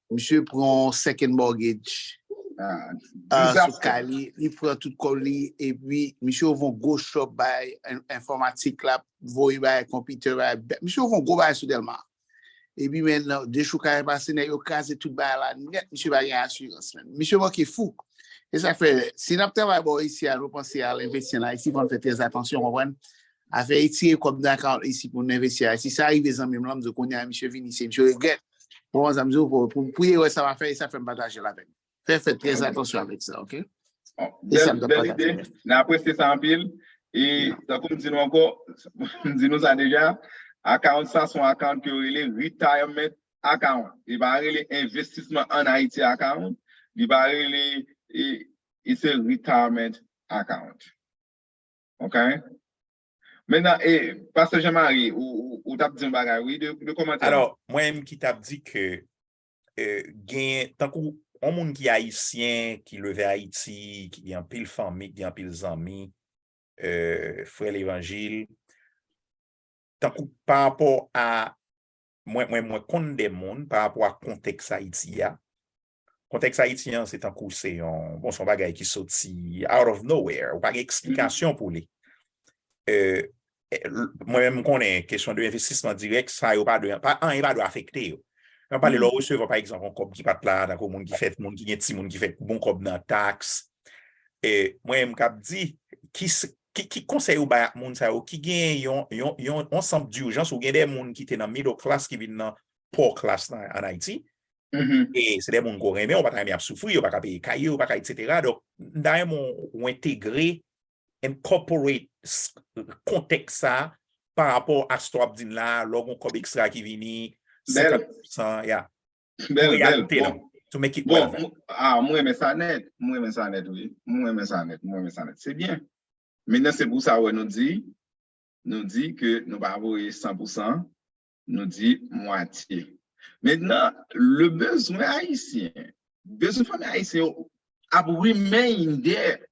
Misye pran yon second mortgage sou kay li, li pran tout kòb li, epi misye ouvè yon gwo shop bay enfòmatik la, voye bay konpitè, bay, misye ouvè yon gwo bagay sou Dèlma. Epi men nan de jou kare pase, nèg yo kraze tout bagay la nèt, misye pa gen asirans menm. Misye manke fou. E sa fè, si n ap travay bò isi a, nou panse al envesti an Ayiti, fò n fè trè atansyon, konprann? Afè retire kòb nan akawont isi pou n envesti Ayiti, sa rive zanmi m lan, m di w kounye a, misye vini, se misye regrèt. Konprann sa m di w, pou, pou, pou erè sa pa fè, e sa fè m pataje l avè nou. Fè, fè trè atansyon avèk sa, ok? Bèl ide, n apresye sa anpil. E tankou m di nou ankò, m di nou sa deja, akawont sa se yon akawont ke yo rele retirement account. Li pa rele envestisman an Ayiti account, li pa rele, e, e se retirement account. Ok? Mentnan, e, Pastè Jean Marie, ou, ou, ou t ap di yon bagay, wi, de, de kòmantè. Alò, mwen menm ki t ap di ke, e, gen, tankou yon moun ki ayisyen, ki leve Ayiti, ki gen anpil fanmi, ki gen anpil zanmi, e, frè levanjil, tankou pa rapò a, mwen, mwen, mwen konn de moun pa rapò a kontèks Ayiti a. Kontèks Ayiti an, se tankou se yon, bon, se yon bagay ki soti out of nowhere, ou pa gen eksplikasyon pou li. E, e, l-, mwen menm m konnen kesyon de envestisman dirèk, sa yo pa dwe, pa, anyen pa dwe afekte yo. Mwen pale lè w resevwa, pa egzanp, yon kòb ki pa t la, tankou moun ki fèt, moun ki gen timoun ki fèt bon kòb nan taks. E mwen menm k ap di, ki, s- ki, ki konsèy ou bay ak moun sa yo ki gen yon, yon, yon, yon sant dijans, ou gen de moun ki te nan middle class ki vin nan poor class nan, an Ayiti. E se de moun ke w renmen, ou pa ta renmen ap soufri, yo pa ka peye kay yo, yo pa ka, et cetera. Donk, m ta renmen w entegre, incorporate s- kontèks sa pa rapò a sa w ap di m la, lè w gen yon kòb ekstra ki vini, senkant pousan, ya. Bèl, bèl. Reality lan. To make it relevant. Bon, ah, mwen renmen sa nèt. Mwen renmen sa nèt, wi. Mwen renmen sa nèt. Mwen renmen sa nèt. Se byen. Mentnan, se pou sa, wè, nou di, nou di ke nou pa voye san pou san, nou di mwatye. Mentnan, le bezwen ayisyen, bezwen fanmi ayisyen yo ap remain there.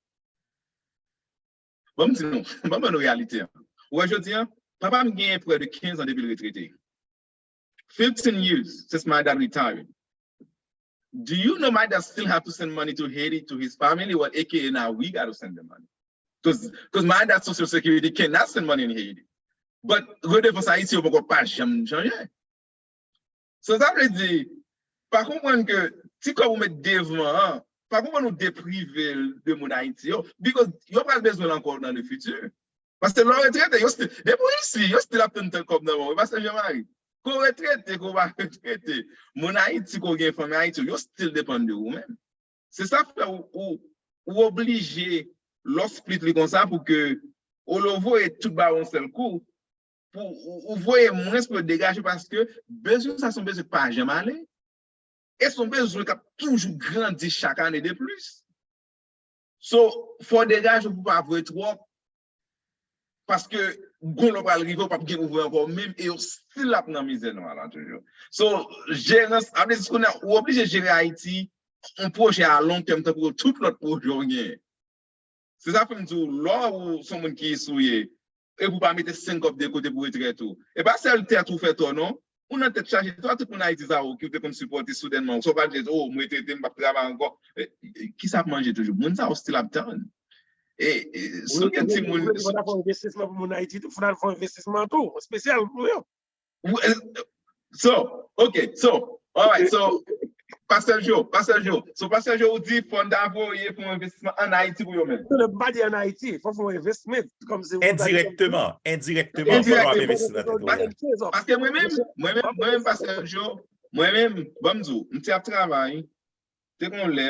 Ban m di nou, ban m ban nou reyalite an. Ou wè jodi an, papa m genyen près de quinze ans depi l retrete. Fifteen years since my dad retired. Do you know my dad still have to send money to Haiti to his family? Well, A K A now we got to send the money. Because my dad's social security cannot send money in Haiti. But redevans Ayiti yo poko pa janm chanje. So sa vle di, pa konprann ke ti kòb ou met devan an, pa konprann ou deprive l de moun Ayiti yo, because yo pral bezwen l ankò nan le futur. Paske lè w retrete, yo still, depi w isi, yo still ap tann tann kòb nan men w, Pastè Jean Marie. Ke w retrete, ke w pa retrete, moun Ayiti, ke w gen fanmi Ayiti, yo still depann de ou menm. Se sa fè ou, ou, ou oblije, lè w split li konsa, pou ke, olye w voye tout ba yon sèl kou, pou ou, ou voye mwens pou yo degaje, paske bezwen sa se yon bezwen ki pa janm ale. E se yon bezwen k ap toujou grandi chak ane de plis. So, fò w degaje pou pa voye twòp, paske gon lè w pral rive, ou p ap gen pou voye ankò menm, e yo still ap nan mizè nwa la toujou. So, jerans, sa vle di kounye a, ou oblije jere Ayiti, yon pwojè a long tèm tankou tout lòt pwojè w genyen. Se sa fè m di w, lè w se yon moun ki sou ye, e pou pa mete senk kòb de kote pou retrèt ou. E pa sèl tèt ou fè tò non. Ou nan tèt chaje, twa tout moun Ayiti sa yo ki w te konn sipòte soudènman, sa w pa di, oh, m retrete, m p ap travay ankò. E, e, kisa ap manje toujou? Moun sa yo still ap tann. E, e, si w gen timoun. Fò n al fè yon envestisman pou moun Ayiti tou, fò n al fè yon envestisman tou, espesyal pou yo. So, ok, so, alright, so, Pastè Jo, Pastè Jo, so, Pastè Jo, ou di fò n ta voye fè yon envestisman ann Ayiti pou yo menm. Non, m pa di ann Ayiti, fò fè yon envestisman, kòmsi. Endirèkteman, endirèkteman, fò nou ap envesti nan tèt ou. Paske mwen menm, mwen menm, mwen menm, Pastè Jo, mwen menm, ban m di w, m te ap travay, te gon lè,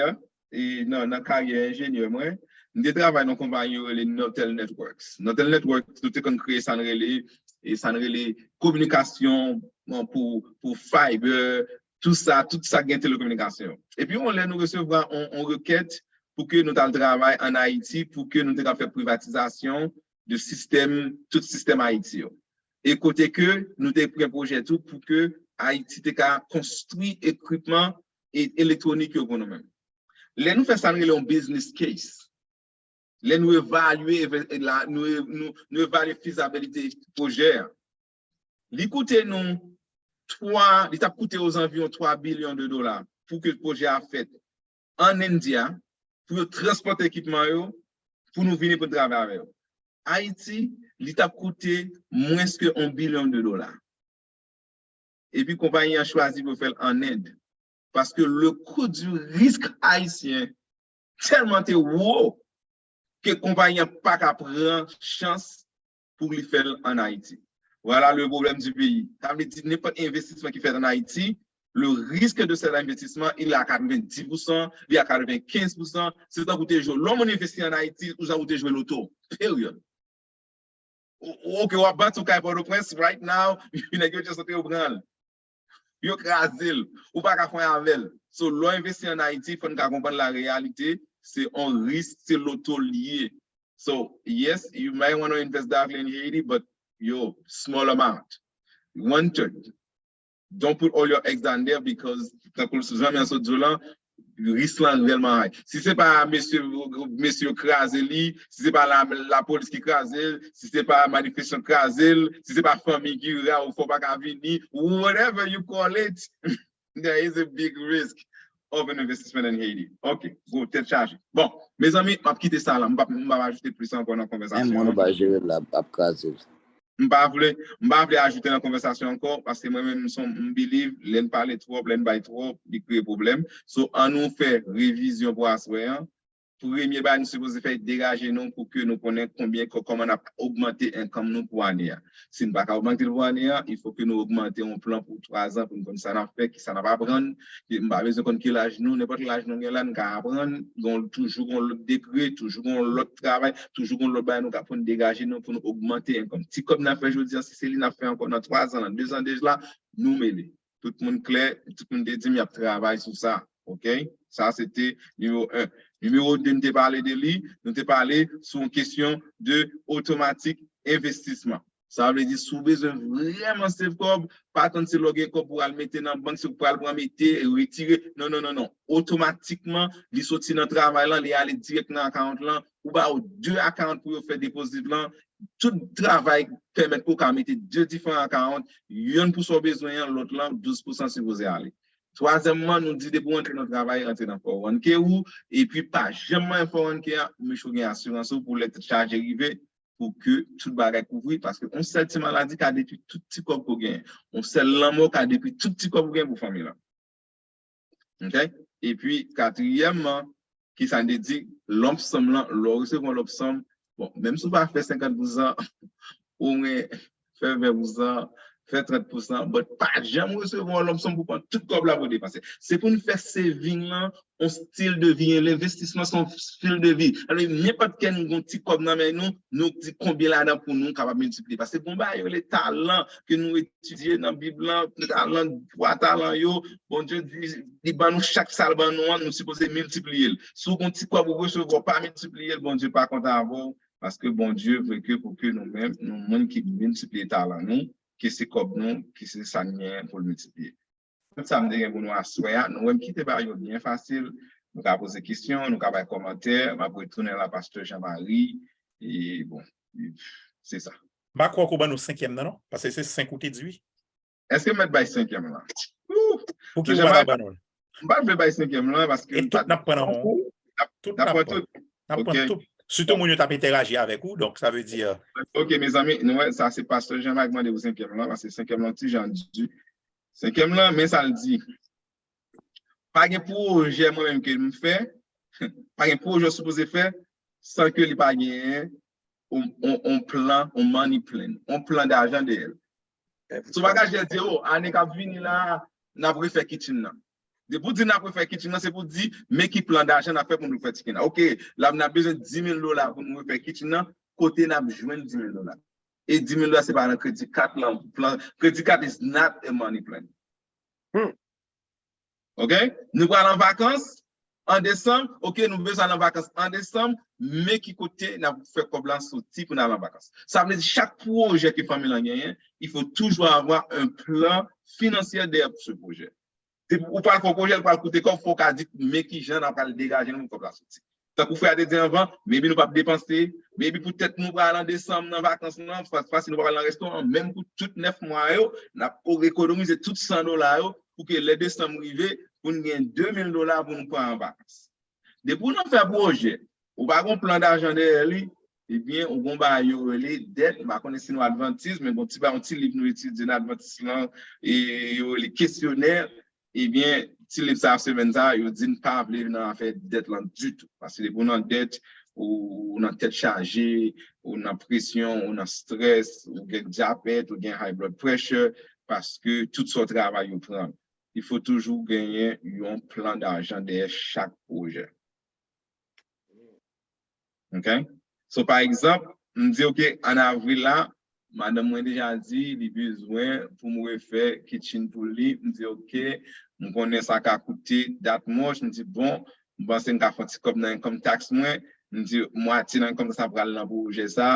e nan, nan karyè enjenyè mwen, m te travay nan konpayi yo rele Nortel Networks. Nortel Networks, nou te konn kreye sa n rele, e sa n rele kominikasyon, bon, pou, pou fiber, tout sa, tout sa gen telekominikasyon. Epi yon lè nou resevwa yon, yon rekèt pou ke nou t al travay ann Ayiti, pou ke nou te ka fè privatizasyon de sistèm, tout sistèm Ayiti yo. E kote ke nou te pran pwojè tou pou ke Ayiti te ka konstwi ekipman e, elektwonik yo pou nou menm. Lè nou fè sa, nou rele yon business case. Lè nou evalye, eve- la, nou, nou, nou evalye fizabilite pwojè a. Li koute nou twa, li t ap koute ozanviwon twa bilyon de dola pou ke pwojè a fèt ann India, pou yo transpòte ekipman yo, pou nou vini pou n travay avè yo. Ayiti, li t ap koute mwens ke yon bilyon de dola. Epi konpayi an chwazi pou yo fè l ann End. Paske le coût du risque haïtien tèlman te wo ke konpayi an pa ka pran chans pou li fè l ann Ayiti. Voilà le problème du pays. Sa vle di nenpòt envestisman ki fèt ann Ayiti, le risque de cet investissement, il est à quatre-vingt-dix pour cent, li a quatre-vingt-quinze pour cent. Se tankou te jwe, lè yon moun envesti ann Ayiti, ou sa ou te jwe loto. Period. O- Ok, w ap bati yon kay Pòtoprens right now, nèg yo just antre yo pran l. Yo kraze l. Ou pa ka fè anyen avè l. So, lè w envesti ann Ayiti, fò n ka konprann la reyalite, se yon risk, se loto l ye. So, yes, you might want to invest directly in Haiti, but yo, small amount. One third. Don't put all your eggs down there because, tankou sou zanmi an sot di w lan, risk lan rèlman high. Si se pa mesye, mesye yo kraze li, si se pa la, lapolis ki kraze l, si se pa manifestan kraze l, si se pa fanmi ki ra ou fè w pa ka vini, whatever you call it, there is a big risk of an investment in Haiti. Ok, gwo tèt chaje. Bon, mezanmi, m ap kite sa la. M p ap, m p ap ajoute plis ankò nan konvèsasyon an. Menm moun ou pa jere l la ap kraze l. M pa vle, m pa vle ajoute nan konvèsasyon ankò, paske mwen menm m son, m believe, lè n pale twòp, lè n bay twòp, li kreye pwoblèm. So, ann nou fè revizyon pou aswè an. Premye bagay nou sipoze fè, degaje nou pou ke nou konnen konbyen, kò- kòman n ap ogmante income nou pou ane a. Si n pa ka ogmante l pou ane a, il faut que nou ogmante yon plan pou twa zan pou n konn sa n ap fè, ki sa n ap aprann. M pa bezwen konn ki laj nou, nenpòt laj nou gen la, n ka aprann. Gon, toujou gon lòt dekrè, toujou gon lòt travay, toujou gon lòt bagay nou ka pou n degaje nou, pou n ogmante income. Ti kòb n ap fè jodi a, si se li n ap fè ankò nan twa zan, nan de zan deja, nou mele. Tout moun klè, tout moun te di m y ap travay sou sa. Ok? Sa se te nimewo en. Nimewo de, nou te pale de li, nou te pale sou yon kesyon de otomatik envestisman. Sa vle di, si w bezwen vrèman save kòb, pa tann se lè w gen kòb pou w al mete nan bank, se pou w al pran mete, retire. Non, non, non, non. Otomatikman, li soti nan travay lan, li ale dirèk nan account lan, ou ba yo de account pou yo fè deposit lan. Tout travay pèmèt ke w ka mete de diferan account, yonn pou sa w bezwen an, lòt lan, douz pousan sipoze ale. Twazyèmman, nou di depi w antre nan travay, antre nan four one K ou, epi pa janm manyen four one K a, make sure w gen asirans ou pou lè tèt chaje rive, pou ke tout bagay kouvri, paske yon sèl ti maladi ka detwi tout ti kòb ke w genyen. Yon sèl lanmò ka detwi tout ti kòb ou genyen pou fanmi lan. Ok? Epi, katriyèmman, ki sa n te di, lump sum lan, lè w resevwa yon lump sum, bon, menm si w pa fè senkant pousan, omwen fè ven pousan, fè trant pousan, but pa janm resevwa yon lump sum pou pran tout kòb la pou depanse. Se pou n fè saving lan yon stil de vi, en envestisman se yon stil de vi. Alò, nenpòt kè nou gen yon ti kòb nan men nou, nou di konbyen ladan pou nou kapab miltipliye. Paske gon bagay yo rele talan ke nou etidye nan Bib lan, talan, twa talan yo, Bondye di, li ban nou chak sa l ban nou an, nou sipoze miltipliye l. Si w gen yon ti kòb ou resevwa, w pa miltipliye l, Bondye pa kontan avè w, paske Bondye vle ke pou ke nou menm, nou moun ki miltipliye talan nou, ke se kòb nou, ke se sa n genyen pou l miltipliye. Tout sa m te gen pou nou aswè a, nou wè m kite bagay yo byen fasil, nou ka poze kesyon, nou ka bay kòmantè, m ap retounen la Pastè Jean Marie, e bon, se sa. M pa kwè ke w ban nou senkyèm nan, non? Paske se senk ou te di, wi. Èske m mèt bay senkyèm lan? Ouh! Pouki w pa ta ban nou l? M pa vle bay senkyèm lan paske... E tout n ap pran nan men w. Tout n ap pran. N ap pran tout. Sitou moun yo t ap entèraji avèk ou, donk sa vle di... Ok, mezanmi, nou wè, sa se Pastè Jean Marc mande pou senkyèm lan, paske senkyèm lan ti jan di. Senkyèm lan, men sa l di. Pa gen pwojè mwen menm ke m fè, pa gen pwojè w sipoze fè, san ke li pa genyen on, on, on plan, on money plan, on plan d'ajan dèyè l. So w pa ka jis di, o, ane k ap vini la, n ap refè kitchen nan. Depi w di n ap refè kitchen nan, se pou w di, men ki plan dajan n ap fè pou nou fè kitchen nan. Oke, la n ap bezwen dis mil dola pou nou refè kitchen nan, kote n ap jwenn dis mil dola? E dis mil dola se pa nan kredi kat lan, plan, kredi kat is not a money plan. Hmm. Oke? Nou pral an vakans an desanm, oke, nou bezwen al an vakans an desanm, men ki kote n ap fè kòb la soti pou n al an vakans. Sa vle di chak pwojè ke fanmi lan genyen, il faut toujours avoir un plan financier derrière ce projet. Depi ou pral fè yon pwojè, l pral koute kòb, fò w ka di men kijan n ap pral degaje nou pou kòb la soti. Tankou frè a te di anvan, maybe nou p ap depanse, maybe poutèt nou pral an desanm nan vakans lan, fas fasi nou pral nan restoran, menm pou tout nèf mwa yo, n ap ekonomize tout san dola yo, pou ke lè desanm rive, pou n gen de mil dola pou nou pran an vakans. Depi w nan fè pwojè, ou pa gen plan dajan dèyè li, ebyen, ou gen yon bagay yo rele dèt, m pa konnen si nou advantis, men bon, ti ba yon ti liv nou etidye nan advantis lan, e yo rele kesyonè, ebyen, ti liv sa semèn sa, yo di n pa vle nan afè dèt lan ditou. Paske depi w nan dèt, ou nan tèt chaje, ou nan presyon, ou nan strès, ou gen dyabèt, ou gen high blood pressure, paske tout sa w travay yo pran. Il faut toujours genyen yon plan dajan dèyè chak pwojè. Ok? So, pa egzanp, m di, ok, an avril la, madanm mwen deja di li bezwen pou m refè kitchen pou li. M di, ok, m konnen sa ka koute that much. M di, bon, m panse m ka fè yon ti kòb nan income tax mwen. M di, mwatye nan income tax sa pral nan pwojè sa.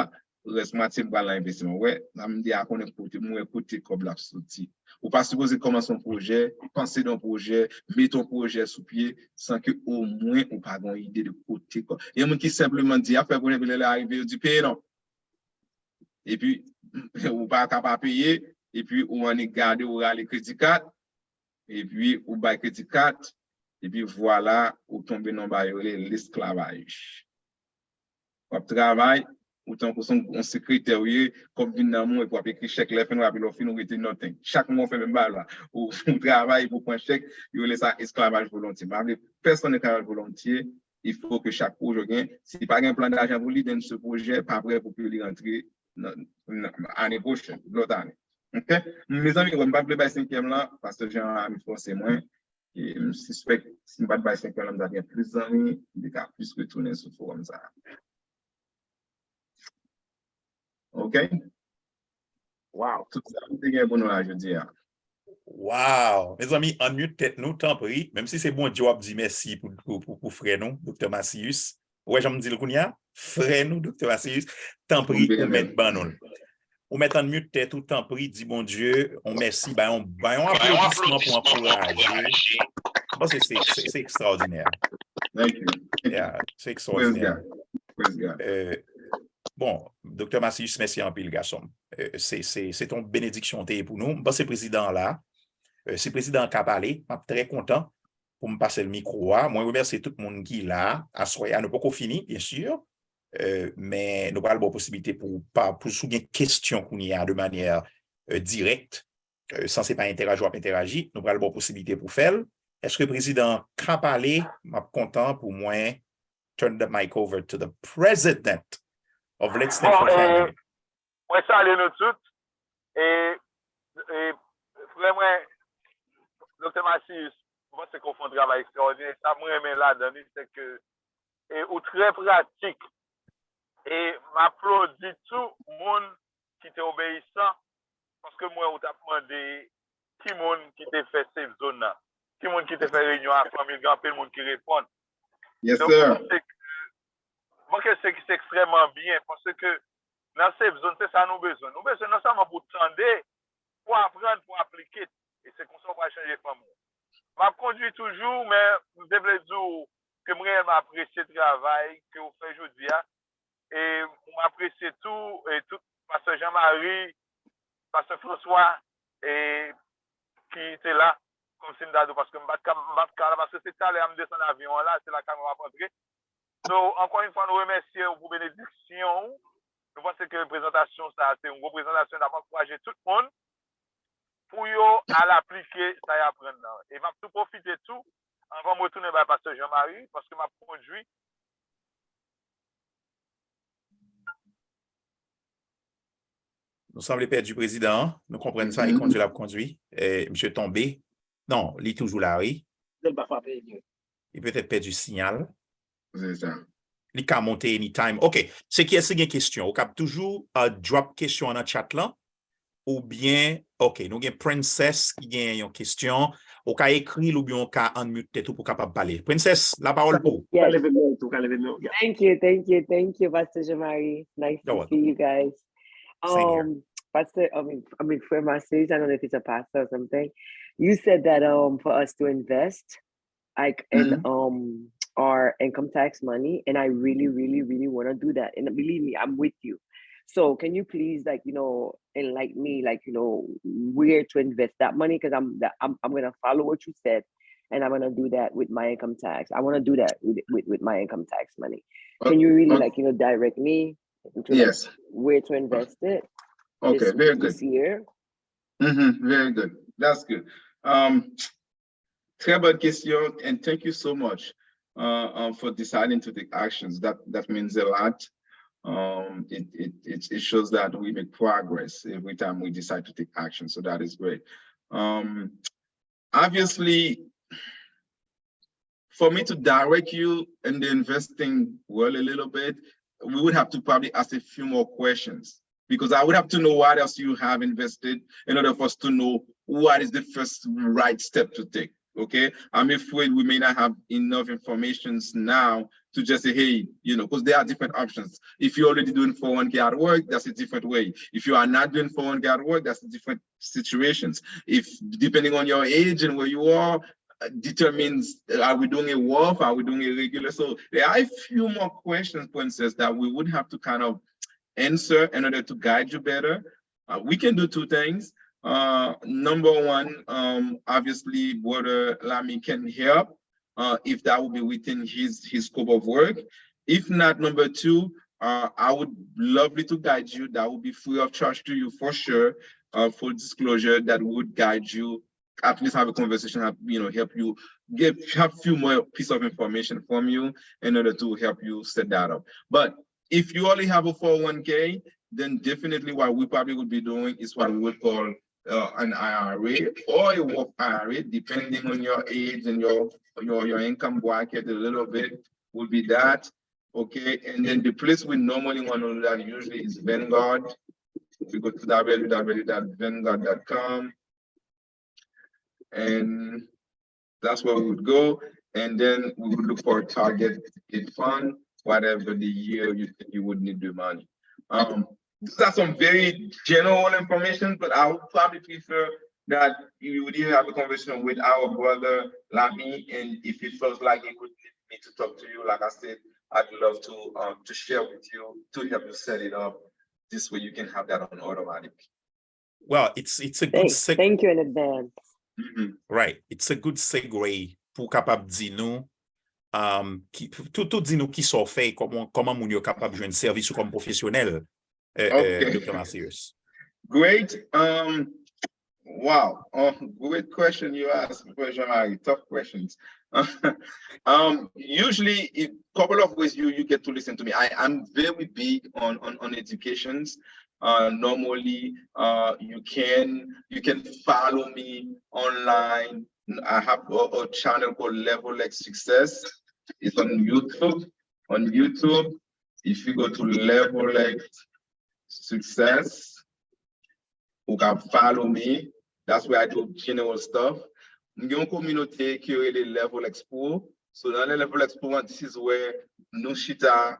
Rès mwatye m pral nan envestiman. Wè, sa m di a konnen kote, m wè kote kòb la ap soti. Ou pa sipoze kòmanse yon pwojè, panse de yon pwojè, mete yon pwojè sou pye, san ke omwen ou pa gen yon ide de kote kòb. Gen moun ki senpleman di, y ap fè pwojè, epi lè lè a rive, yo di, peye non. Epi, ou pa ka pa peye, epi ou annik gade, ou rale kredi kat, epi ou bay kredi kat, epi vwala, ou tonbe nan bagay yo rele lesklavaj. W ap travay, ou tankou se yon sekretè ou ye, kòb vin nan men w, epi w ap ekri chèk, lè fen w ap lè w fin ou rete nothing. Chak mwa w fè menm bagay la. Ou, ou travay epi w pran chèk, yo rele sa esklavaj volontye. M pa vle pèsonn esklavaj volontye, il faut que chak pwojè w gen, si pa gen plan dajan pou li, then se pwojè pa prè pou ke li rantre nan, nan, ane pwochèn, lòt ane. Ok? Mezanmi, m pa vle bay senkyèm lan, pastè Jean Marie fòse mwen. E m sispèk, si m pa t bay senkyèm lan, m ta gen plis zanmi, m te ka plis retounen sou fowòm sa a. Ok? Wow. Tout sa m te gen pou nou la jodi a. Wow! Mezanmi, unmute tèt nou, tanpri. Menm si se Bondye w ap di mèsi pou, pou, pou, pou frè nou, Doktè Macius. Ou wè jan m di l kounye a? Frè nou, Doktè Macius, tanpri, ou mèt ban nou l. Ou mèt unmute tèt ou, tanpri, di Bondye yon mèsi, bay yon, bay yon aplodisman pou ankouraje. M panse se, se, se ekstraòdinè. Thank you. Yeah, se ekstraòdinè. Praise God. Euh, bon, Doktè Macius, mèsi anpil, gason m. Euh, se, se, se te yon benediksyon te ye pou nou. M panse prezidan an la. Euh, si prezidan an ka pale, m ap trè kontan pou m pase l mikwo a. Mwen remèsye tout moun ki la aswè a. Nou poko fini, byensi. Euh, men nou pral ba w posiblite pou, pa, pou si w gen kesyon kounye a de manyè, euh, dirèk, euh, san se pa entèraji w ap entèraji, nou pral ba w posiblite pou fè l. Èske prezidan an ka pale? M ap kontan pou mwen turn the mic over to the president of Let's Stand Bon, for eh, Family. Mwen salye nou tout. E, e frè mwen, Doktè Macius, mwen panse ke w fè yon travay ekstraòdinè. Sa mwen renmen ladan li, se ke e, ou trè pratik. E m aplodi tou moun ki te obeyisan, paske m wè ou t ap mande ki moun ki te fè safe zone nan, ki moun ki te fè reyinyon a fanmi l, gen anpil moun ki reponn. Yes, Donk, sir. mwen panse ke, mwen panse ke se ekstrèmman byen, paske nan safe zone, se sa nou bezwen. Nou bezwen non sèlman pou tande, pou aprann, pou aplike. E se konsa w pral chanje fanmi w. M ap kondui toujou, men m te vle di w ke m reyèlman apresye travay ke w fè jodi a. E m apresye tou, e tout pastè Jean Marie, pastè François, e ki te la, kòmsi m ta di w, paske m pa t ka, m pa t ka la, paske se talè a m desann avyon an la, se lakay mwen m ap antre. So, ankò yon fwa, nou remèsye w pou benediksyon w. Nou panse ke prezantasyon sa a, se yon gwo prezantasyon, n ap ankouraje tout moun pou yo al aplike sa y aprann nan. E m ap tou pwofite tou, anvan m retounen bay pastè Jean Marie, paske m ap kondui. Nou sanble pèdi prezidan an. Nou konprann sa, e kondui l ap kondui. E, misye tonbe. Non, li toujou la, wi. Lè l pa frape, li. Li petèt pèdi siyal. Se sa. Li ka monte anytime. Ok, se kiyès ki gen kesyon? Ou kab toujou uh, drop kesyon an nan chat lan. Oubyen, ok, nou gen Princess ki gen yon kesyon. Ou ka ekri l oubyen ou ka unmute tèt ou pou kapab pale. Princess, lapawòl pou ou. Ka leve men tou, ka leve men. Thank you, thank you, thank you, Pastor Jean-Marie. Nice to see you guys. Um, Pastor, I mean, I mean, for my series, I don't know if it's a pastor or something. You said that um for us to invest, like in um our income tax money, and I really, really, really want to do that. And believe me, I'm with you. So can you please, like, you know, enlighten me, like, you know, where to invest that money? Because I'm, I'm I'm gonna follow what you said, and I'm gonna do that with my income tax. I want to do that with, with with my income tax money. Can you really, like, you know, direct me into, like, Yes. Where to invest it? Okay, this, very good. This year. Mm-hmm, very good. That's good. Um, très bonne question, and thank you so much uh, uh, for deciding to take actions. That that means a lot. Um, it, it it it shows that we make progress every time we decide to take action. So that is great. Um, obviously, for me to direct you in the investing world a little bit, we would have to probably ask a few more questions because I would have to know what else you have invested in order for us to know what is the first right step to take. Okay, I'm afraid we may not have enough information now to just say, hey, you know, because there are different options. If you're already doing four oh one k at work, that's a different way. If you are not doing four oh one k at work, that's a different situations. If depending on your age and where you are, uh, determines uh, are we doing a Roth, are we doing a regular? So there are a few more questions, Princess, that we would have to kind of answer in order to guide you better. Uh, we can do two things. Uh, number one, um, obviously, Brother Lamy can help uh, if that would be within his his scope of work. If not, number two, uh, I would lovely to guide you. That would be free of charge to you for sure. Uh, full disclosure, that would guide you. At least have a conversation, have you know, help you get have few more piece of information from you in order to help you set that up. But if you only have a four oh one k, then definitely what we probably would be doing is what we would call uh, an I R A or a Roth I R A, depending on your age and your your your income bracket a little bit, would be that. Okay, and then the place we normally want to do that usually is Vanguard. If you go to www.vanguard.com, and that's where we would go. And then we would look for a target date fund, whatever the year you think you would need the money. Um, these are some very general information, but I would probably prefer that you would either have a conversation with our brother Lami, and if he feels like he would need me to talk to you, like I said, I'd love to um, to share with you to help you set it up. This way you can have that on automatic. Well, it's it's a good seg- Thank you in advance. Mhm. Right, it's a good segue pou w kapab di nou um, ki, tou, tou di nou ki sa w fè e kòman kòman moun yo kapab jwenn sèvis ou kòm pwofesyonèl, euh, euh, Ok. Doktè Macius. Great. Um, wow. Oh, great question you asked, Brother Jean-Marie. Tough questions. Um, usually, a couple of ways you you get to listen to me. I I'm very big on on on educations. Uh, normally, uh, you can you can follow me online. I have a, a channel called Level X Success. It's on YouTube. On YouTube, if you go to Level X Success, ou ka follow me. That's where I do general stuff. M gen yon kominote ki rele Level X Pro. So nan Level X Pro, this is where nou chita,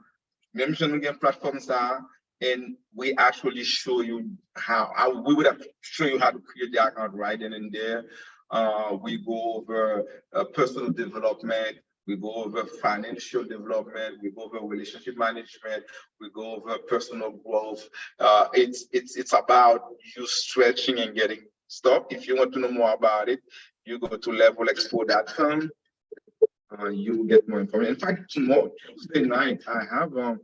menm jan nou gen platform sa, and we actually show you how, how we would have show you how to create the account right then and there. Uh, we go over uh, personal development, we go over financial development, we go over relationship management, we go over personal growth. Uh, it's it's it's about you stretching and getting stuff. If you want to know more about it, you go to level expo dot com. Uh, you will get more information. In fact, tomorrow, Tuesday night, I have um,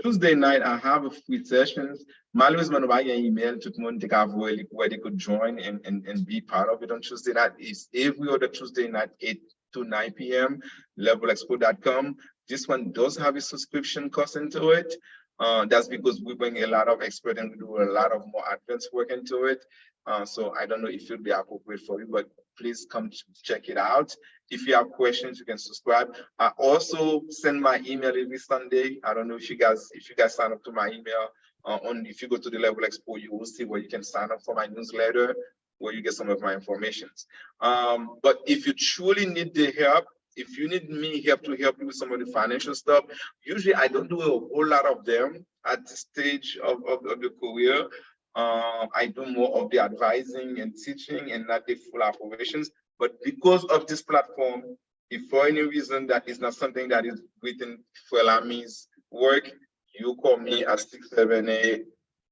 Tuesday night, I have a free sessions. Malerezman, nou pa gen email. Tout moun te ka voye li pou they could join and, and, and be part of it on Tuesday night. It's every other Tuesday night, eight to nine p.m. level expo dot com. This one does have a subscription cost into it. Uh, that's because we bring a lot of expert and we do a lot of more advanced work into it. Uh, so I don't know if it'll be appropriate for you, but please come ch- check it out. If you have questions, you can subscribe. I also send my email every Sunday. I don't know if you guys if you guys sign up to my email uh, on if you go to the Level Expo, you will see where you can sign up for my newsletter, where you get some of my informations. Um, but if you truly need the help, if you need me help to help you with some of the financial stuff, usually I don't do a whole lot of them at this stage of, of, of the career. Um, I do more of the advising and teaching and not the full operations. But because of this platform, if for any reason that is not something that is within Frère Lamy's work, you call me at six seven eight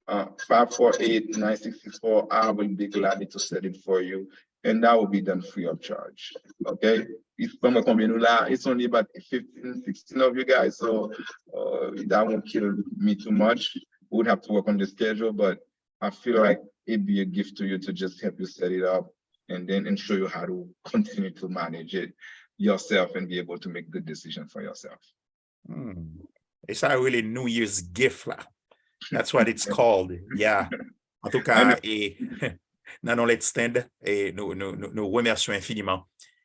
uh, five four eight nine six six four. I will be glad to set it for you. And that will be done free of charge. Okay? If from a combinula, it's only about fifteen, sixteen of you guys, so uh, that won't kill me too much. We would have to work on the schedule, but I feel like it'd be a gift to you to just help you set it up and then and show you how to continue to manage it yourself and be able to make good decision for yourself. Hmm. E sa yo rele New Year's gift la. That's what it's called. Yeah. An tou ka, e, nan non Let's Stand, e, nou, nou, nou, nou remèsye w enfiniman.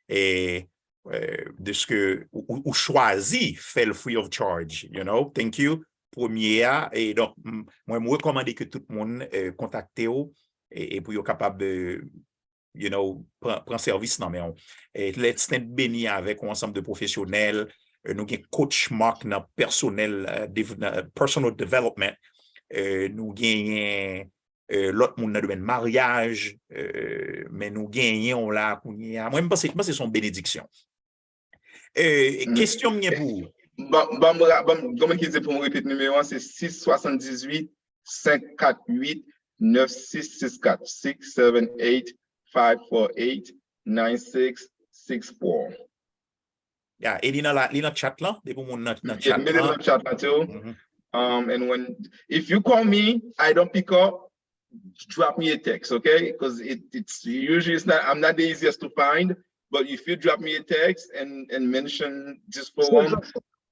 E, e, de ce que ou, ou chwazi fè l free of charge, you know. Thank you. Premye a, e donk, mwen, mwen rekomande ke tout moun e, kontakte w e, e pou yo kapab e, you know, pran, pran sèvis nan men w. E, Let's Stand beni avèk yon ansanm de pwofesyonèl. E, nou gen Coach Mark nan pèsonèl, e, dev, nan personal development. E, nou genyen e, lòt moun nan domèn maryaj, e, men nou genyen w la kounye a. Mwen, m panse, m panse se yon benediksyon. E, kesyon m gen pou ou. Ban ban m ra- ban m- Kòman ki di pou m repete nimewo an, se six seven eight, five four eight, nine six six four. Ya, e li nan la, li nan chat lan, depi moun nan, nan chat lan. Mete nan chat la too. Um, and when if you call me, I don't pick up, drop me a text, okay? Because it, it's usually it's not I'm not the easiest to find, but if you drop me a text and and mention this for one,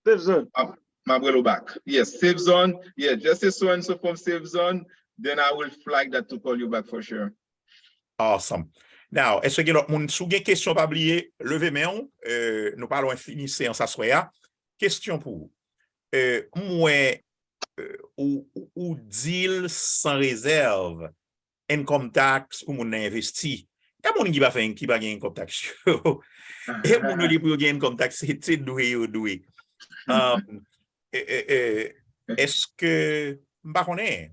Safe Zone. My brother back. Yes, Safe Zone. Yeah, just say so and so from Safe Zone. Then I will flag that to call you back for sure. Awesome. Now, èske gen lòt moun? Si w gen kesyon, pa bliye, leve men w. Euh, nou pa lwen fini seyans aswè a. Kesyon pou ou. Euh, m wè euh, ou, ou, ou deal san rezèv income tax pou moun nan envesti. Gen moun ki pa fè, ki pa gen income tax yo. E moun yo di pou yo gen income tax, se, se dwe yo dwe. Um, e, e, e, èske, m pa konnen,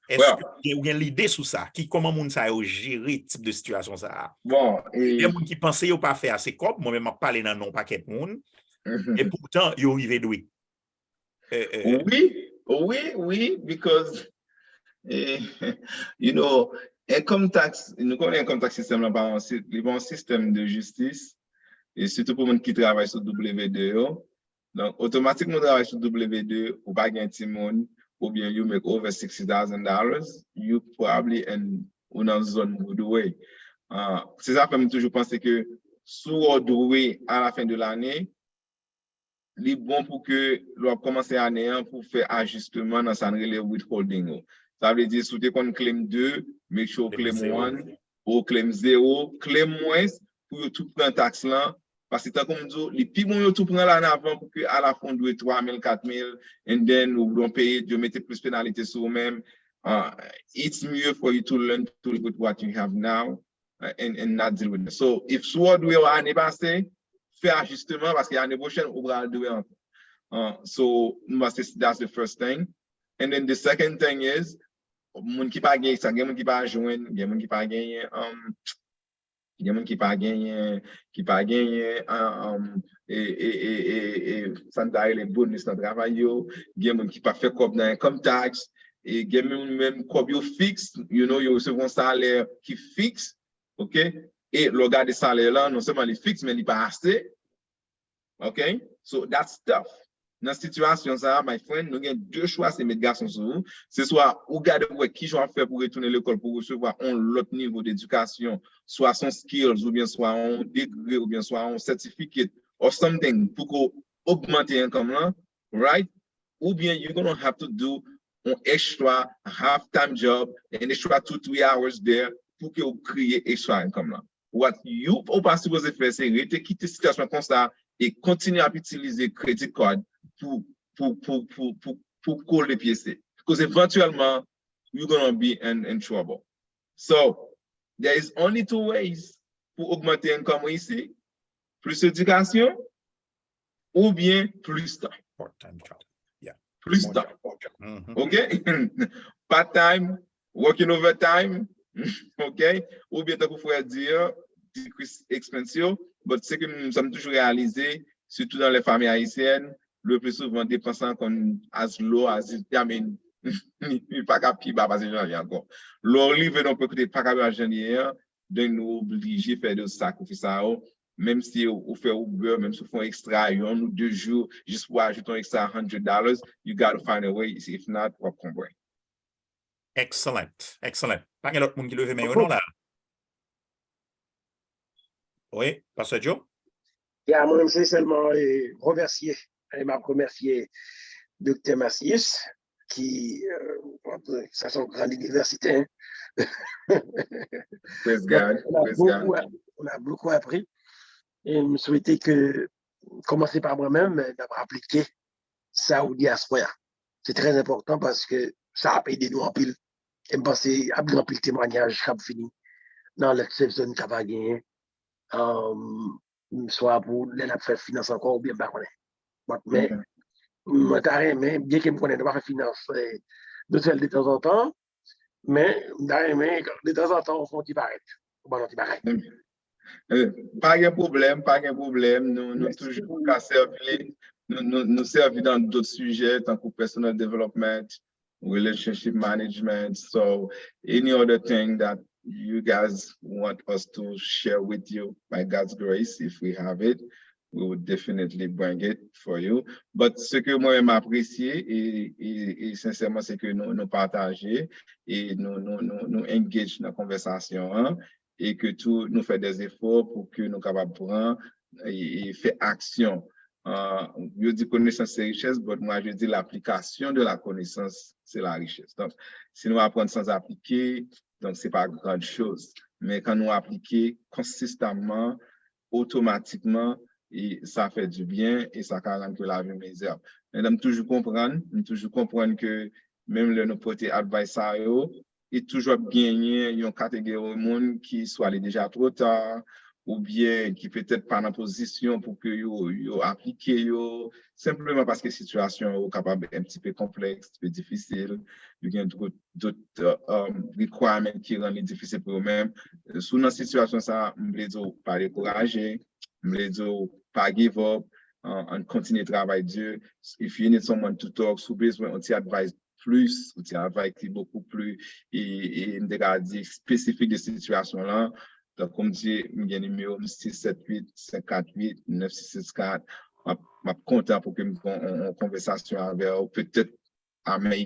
èske ou gen, ou gen lide sou sa? Ki, kòman moun sa yo jere tip de sitiyasyon sa a? Bon, e, Gen moun ki panse yo pa fè ase kòb, mwen menm m ap pale nan non pakèt moun, e poutan yo rive dwe. Wi, wi, wi, because eh, you know, income tax, nou konnen income tax system lan pa yon si- li pa yon sistèm de jistis, e sitou pou moun ki travay sou W two yo. Donk, otomatikman ou travay sou W two, ou pa gen timoun, oubyen you make over sixty thousand dollars, you probably in ou nan zòn ou dwe. Ah, se sa fè m toujou panse ke si w dwe a la fen de lane, li bon pou ke lè w ap kòmanse ane an pou w fè ajisteman nan sa n rele withholding ou. Sa vle di si w te konn claim de, make sure w claim one, ou claim zero, claim mwens pou yo tou pran taks lan. Paske tankou m di w, li pi bon yo tou pran l ann avan pou ke alafen w dwe twa mil, kat mil, and then ou don't pay it, yo mete plis penalite sou ou menm. Uh, it's mieux for you to learn to live with what you have now uh, and, and not deal with it. So, if si w dwe yo ane pase, fè ajisteman paske ane pwochèn ou pral dwe ankò. Uh, so, m panse that's the first thing. And then the second thing is, moun ki pa gen sa, gen moun ki pa jwenn, gen moun ki pa genyen, um, gen moun ki pa genyen, ki pa genyen, uh, um, e, e, e, e, e, sa n ta rele bonus nan travay yo, gen moun ki pa fè kòb nan income tax, e gen moun menm kòb yo fiks, you know, yo resevwa yon salè ki fiks, ok? E lè w gade salè lan, non sèlman li fiks, men li pa ase, ok? So, that's tough. Nan sitiyasyon sa a, my friend, nou gen de chwa, se met gason sou ou. Se swa ou gade pou wè kijan w ap fè pou retounen lekòl pou resevwa yon lòt nivo dedikasyon, swa se yon skills, oubyen swa yon degre, oubyen swa yon certificate or something pou ke w ogmante income lan, right? Oubyen you gonna have to do yon extra half time job, an extra two, three hours there pou ke w kreye extra income lan. What you ou pa sipoze fè, se rete kite sitiyasyon konsa e kontinye ap itilize credit card pou, pou, pou, pou, pou, pou kole pyese. Koz evantyèlman, you're gonna be in, in trouble. So, there is only two ways pou ogmante income ou isi. Plis edikasyon oubyen plis tan. Part-time job. Yeah. Plis More tan. job. Mhm. Ok? Part-time, working overtime, ok? Oubyen tankou frè di an, decrease expense yo. But se ke m, sa m toujou reyalize, sitou nan lè fanmi ayisyèn, le plus souvent depans lan konn as low as it, I mean, li pa ka pi ba pase jan li ankò. Lè w rive nan pwen kote pa ka ba jan li ye an, donk nou oblije fè de sakrifis sa yo. Menm si ou fè Uber, menm si ou fè yon ekstra yon ou de jou, jis pou ajoute yon ekstra hundred dollars, you gotta find a way, if not, w ap konprann. Excellent, excellent. Pa gen lòt moun ki leve men yo non la. Wi, Pastè Joe? Ya, mwen menm se sèlman eh, remèsye, eh, m ap remèsye Doktè Macius ki euh, sa se yon gran inivèsite. Hein. Praise God, On a praise God. Beaucoup, on a beaucoup appris. E m swete ke kòmanse pa mwen menm, men n ap aplike sa ou di aswè a. Se trè enpòtan paske sa ap ede nou anpil. E m panse ap gen anpil temwanyaj k ap vini nan lèt Safe Zone k ap genyen. Um, swa pou lè n ap fè finans ankò oubyen m pa konnen. But, men, mwen ta renmen, byen ke m konnen nou pa fè finans, eh, nou fè l de tanzantan, men m ta renmen de tanzantan ou fè yon ti parèt. Ou ban nou ti bagay. Eh, Pa gen pwoblèm, pa gen pwoblèm. Nou, nou Mèsi. Toujou ka sèvi, nou, nou, nou sèvi nan dòt sijè, tankou personal development, relationship management. So, any other thing that you guys want us to share with you, by God's grace, if we have it, we would definitely bring it for you. But se ke mwen menm apresye e, e, e sensèman se ke nou, nou pataje e nou, nou, nou, nou engage nan konvèsasyon an e ke tou nou fè de efò pou ke nou kapab pran e, e fè aksyon. Uh, yo di connaissance c'est richesse, but moi je dis l'application de la connaissance c'est la richesse. Donc, si nou aprann sans appliquer, donc c'est pas grande chose. Men kan nou aplike konsistaman, otomatikman, e sa fè du bien e sa ka rann ke lavi mezèb. Men m toujou konprann, m toujou konprann ke menm lè nou pote advice sa yo, e toujou ap genyen yon kategori moun ki swa li deja twò ta, oubyen ki petèt pa nan pozisyon pou ke yo, yo aplike yo, senpleman paske sitiyasyon yo kapab un petit peu konplèks, un petit peu difisil, yo gen dòt, dòt uh, um, requirement ki rann li difisil pou yo menm. Si w nan sitiyasyon sa, m vle di w pa dekouraje, m vle di w pa give up, uh, ann kontinye travay di. If you need someone to talk, si w bezwen yon ti advice plis, yon ti advice ki bokou pli, e, e m te ka di espesifik de sitiyasyon lan, tankou m di, m gen nimewo m sis sèt uit, senk kat uit, nèf sis sis kat. M ap, m ap kontan pou ke m gen yon, yon konvèsasyon avè w. Petèt I may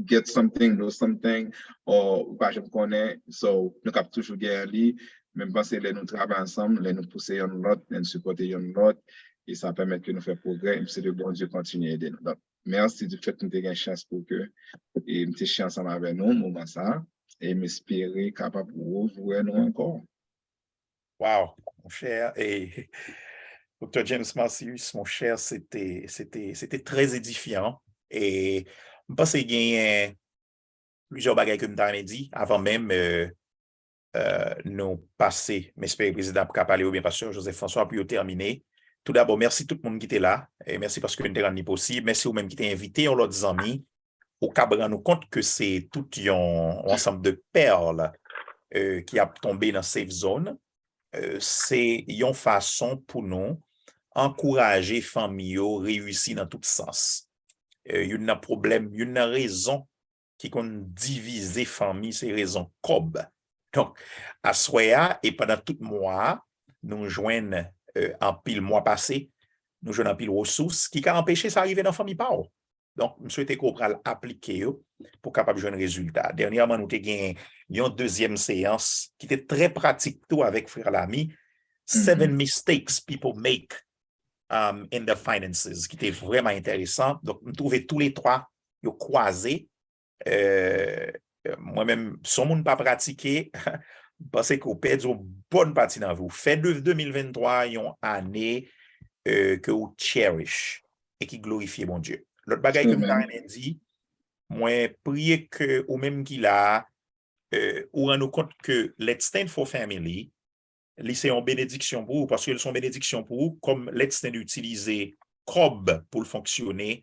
get something, know something, or ou pa janm konnen. So, nou kap toujou gen li. Men m panse lè nou travay ansanm, lè nou pouse yonn lòt, lè nou sipòte yonn lòt, e sa pèmèt ke nou fè pwogrè. E m swete Bondye kontinye ede nou. Donk, mèsi di fèt nou te gen chans pou ke e m te chè ansanm avè nou moman sa. E m espere kapab rewè nou ankò. Wow, monchè, e Doktè James Marcius, monchè, se te, se te, se te trè edifyan. E m panse genyen plizyè bagay ke m ta renmen di avan menm euh, euh, nou pase. M espere prezidan ap ka pale oubyen pastè Joseph François pou yo tèmine. Toudabò, mèsi tout moun ki te la. E mèsi paske nou te rann li posib. Mèsi ou menm ki te envite yon lòt zanmi. Ou kab rann ou kont ke se tout yon, yon ansanm de pèl euh, ki ap tonbe nan safe zone. Euh, se yon fason pou nou ankouraje fanmi yo reyisi nan tout sans. Euh, youn nan pwoblèm, youn nan rezon ki konn divize fanmi, se rezon kòb. Donk, aswè a e pandan tout mwa a, nou jwenn euh, anpil mwa pase, nou jwenn anpil resous ki ka anpeche sa rive nan fanmi pa w. Donk, m swete ke w pral aplike yo pou w kapab jwenn rezilta. Dènyèman, nou te gen yon dezyèm seyans ki te trè pratik tou avèk frè Lamy, Seven Mistakes People Make um, in the Finances, ki te vrèman enteresan. Donk, m twouve tou le twa yo kwaze. Euh, mwen menm, si yon moun pa pratike, M panse ke w pèdi yon bòn pati nan vi w. Fè de de mil venntwa yon ane eh, ke w cherish e ki glorifye Bondye. Lòt bagay ke m ta renmen di, mwen priye ke ou menm ki la a, eh, ou rann ou kont ke Let's Stand for Family, li se yon benediksyon pou ou, paske l se yon benediksyon pou ou, kòm Let's Stand itilize kòb pou l fonksyone,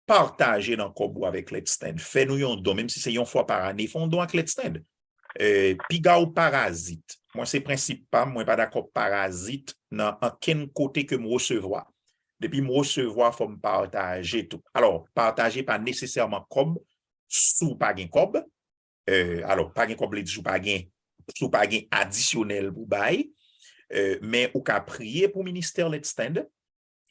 pataje nan kòb ou avèk Let's Stand. Fè nou yon don, menm si se yon fwa pa ane, fè yon don ak Let's Stand. Eh, piga w parazit. Mwen se prensip pa m, mwen pa dakò parazit nan ankenn kote ke m resevwa. Depi m resevwa, fò m pataje tou. Alò, pataje pa nesesèman kòb, si w pa gen kòb. Eh, alò, pa gen kòb vle di si w pa gen, si w pa gen adisyonèl pou bay. Eh, men ou ka priye pou ministè Let's Stand.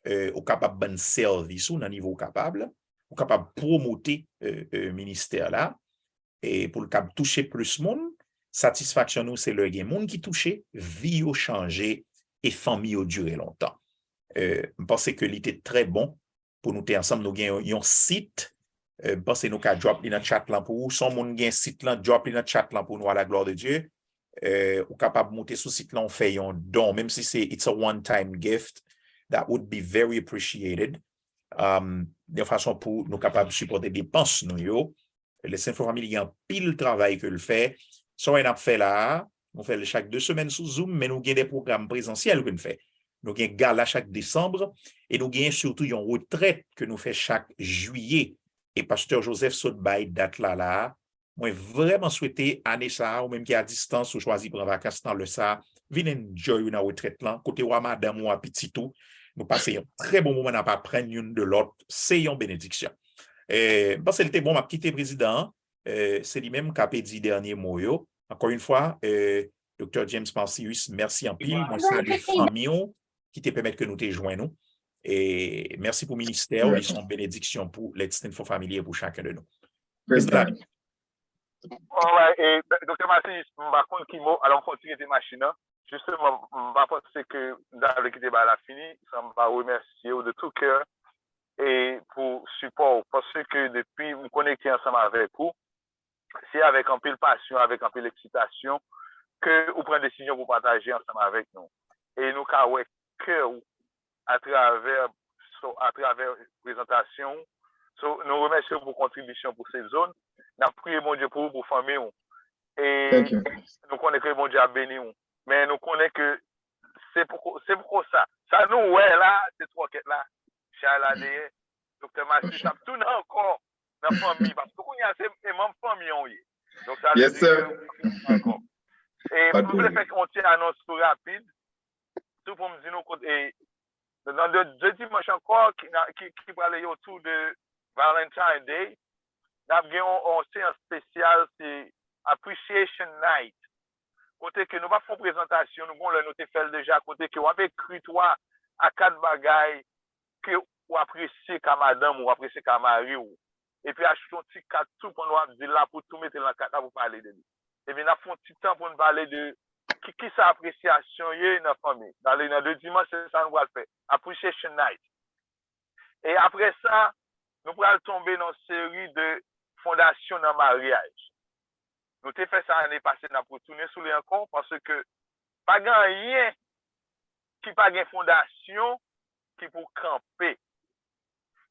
Eh, ou kapab ban n sèvis ou nan nivo w kapab. Ou kapab pwomote eh, eh, ministè la. E pou l kab touche plis moun, satisfaksyon nou se lè gen moun ki touche, vi yo chanje e fanmi yo dire lontan. Eh, m panse ke li te trè bon pou nou te ansanm, nou gen yon, yon sit. Eh, m panse nou ka drop li nan chat lan pou ou. Si yon moun gen sit lan, drop li nan chat lan pou nou, à la gloire de Dieu. Eh, ou kapab moute sou sit lan, ou fè yon don, menm si se it's a one time gift, that would be very appreciated. Um, yon fason pou nou kapab sipòte depans nou yo. Let's Stand for Family gen anpil travay ke l fè. Sa w wè n ap fè la a, nou fè l chak de semèn sou Zoom, men nou gen de pwogram prezansyèl ke n fè. Nou gen gala chak desanm, e nou gen sitou yon retrèt ke nou fè chak jiyè. E pastè Joseph sot bay dat la la a. Mwen vrèman swete ane sa a, ou menm ki a distans, ou chwazi pran vakans nan lè sa a, vin enjoy ou nan retrèt lan, kote w a madanm ou a pitit ou, nou pase yon trè bon moman, n ap aprann youn de lòt, se yon benediksyon. Eh, m panse l te bon, m ap kite prezidan an, eh, se li menm k ap di dènye mo yo. Ankò yon fwa, eh, Doktè James Marcius, mèsi anpil. Mwen salye fanmi w ki te pèmèt ke nou te jwenn ou. E mèsi pou ministè w, li se yon benediksyon pou Let's Stand for Family e pou chaken de nou. Prezidan. Alright, e, Doktè Marcius, m pa konn ki mo, alò m fon ti rete machin nan. Jisteman, m pa panse ke m ta vle kite bagay la fini, san m pa remèsye w de tout cœur e pou sipò w. Paske depi m konekte ansanm avèk ou, se avèk anpil pasyon, avèk anpil eksitasyon ke ou pran desizyon pou pataje ansanm avèk nou. E nou ka wè kè w atravè, so, atravè prezantasyon w. So, nou remèsye w pou kontribisyon pou sezon. N ap priye Bondye pou ou, pou fanmi w. E nou konnen ke Bondye ap beni w. Men nou konnen ke se poko, se poko sa. Sa nou wè la, se twòkèt la, chay la dèyè. Doktè Marcius ap tounen ankò nan fanmi, paske kounye a se, se manm fanmi an w ye. Donk sa vle di ke ou tounen ankò. E m vle fè yon ti anons tou rapid, tou pou m di nou kote, e, nan de, de dimanch ankò, ki, nan, ki, ki prale otou de Valentine Day, n ap gen yon, yon seyans espesyal, se Appreciation Night. Kote ke nou p ap fè yon prezantasyon, nou gon lè nou te fè l deja, kote ke w ap ekri twa a kat bagay ke w apresye ka madanm ou, w apresye ka mari w. Epi achte yon ti kat tou pandan w ap di l la pou tou mete l nan kat la pou pale de li. Epi n ap fè yon ti tan pou n pale de ki, kisa apresyasyon ye nan fanmi. Dale nan de dimanch, se sa nou pral fè. Appreciation Night. E apre sa, nou pral tonbe nan seri de fondasyon nan maryaj. Nou te fè sa ane pase, n ap retounen sou li ankò, paske pa gen anyen ki pa gen fondasyon ki pou kanpe.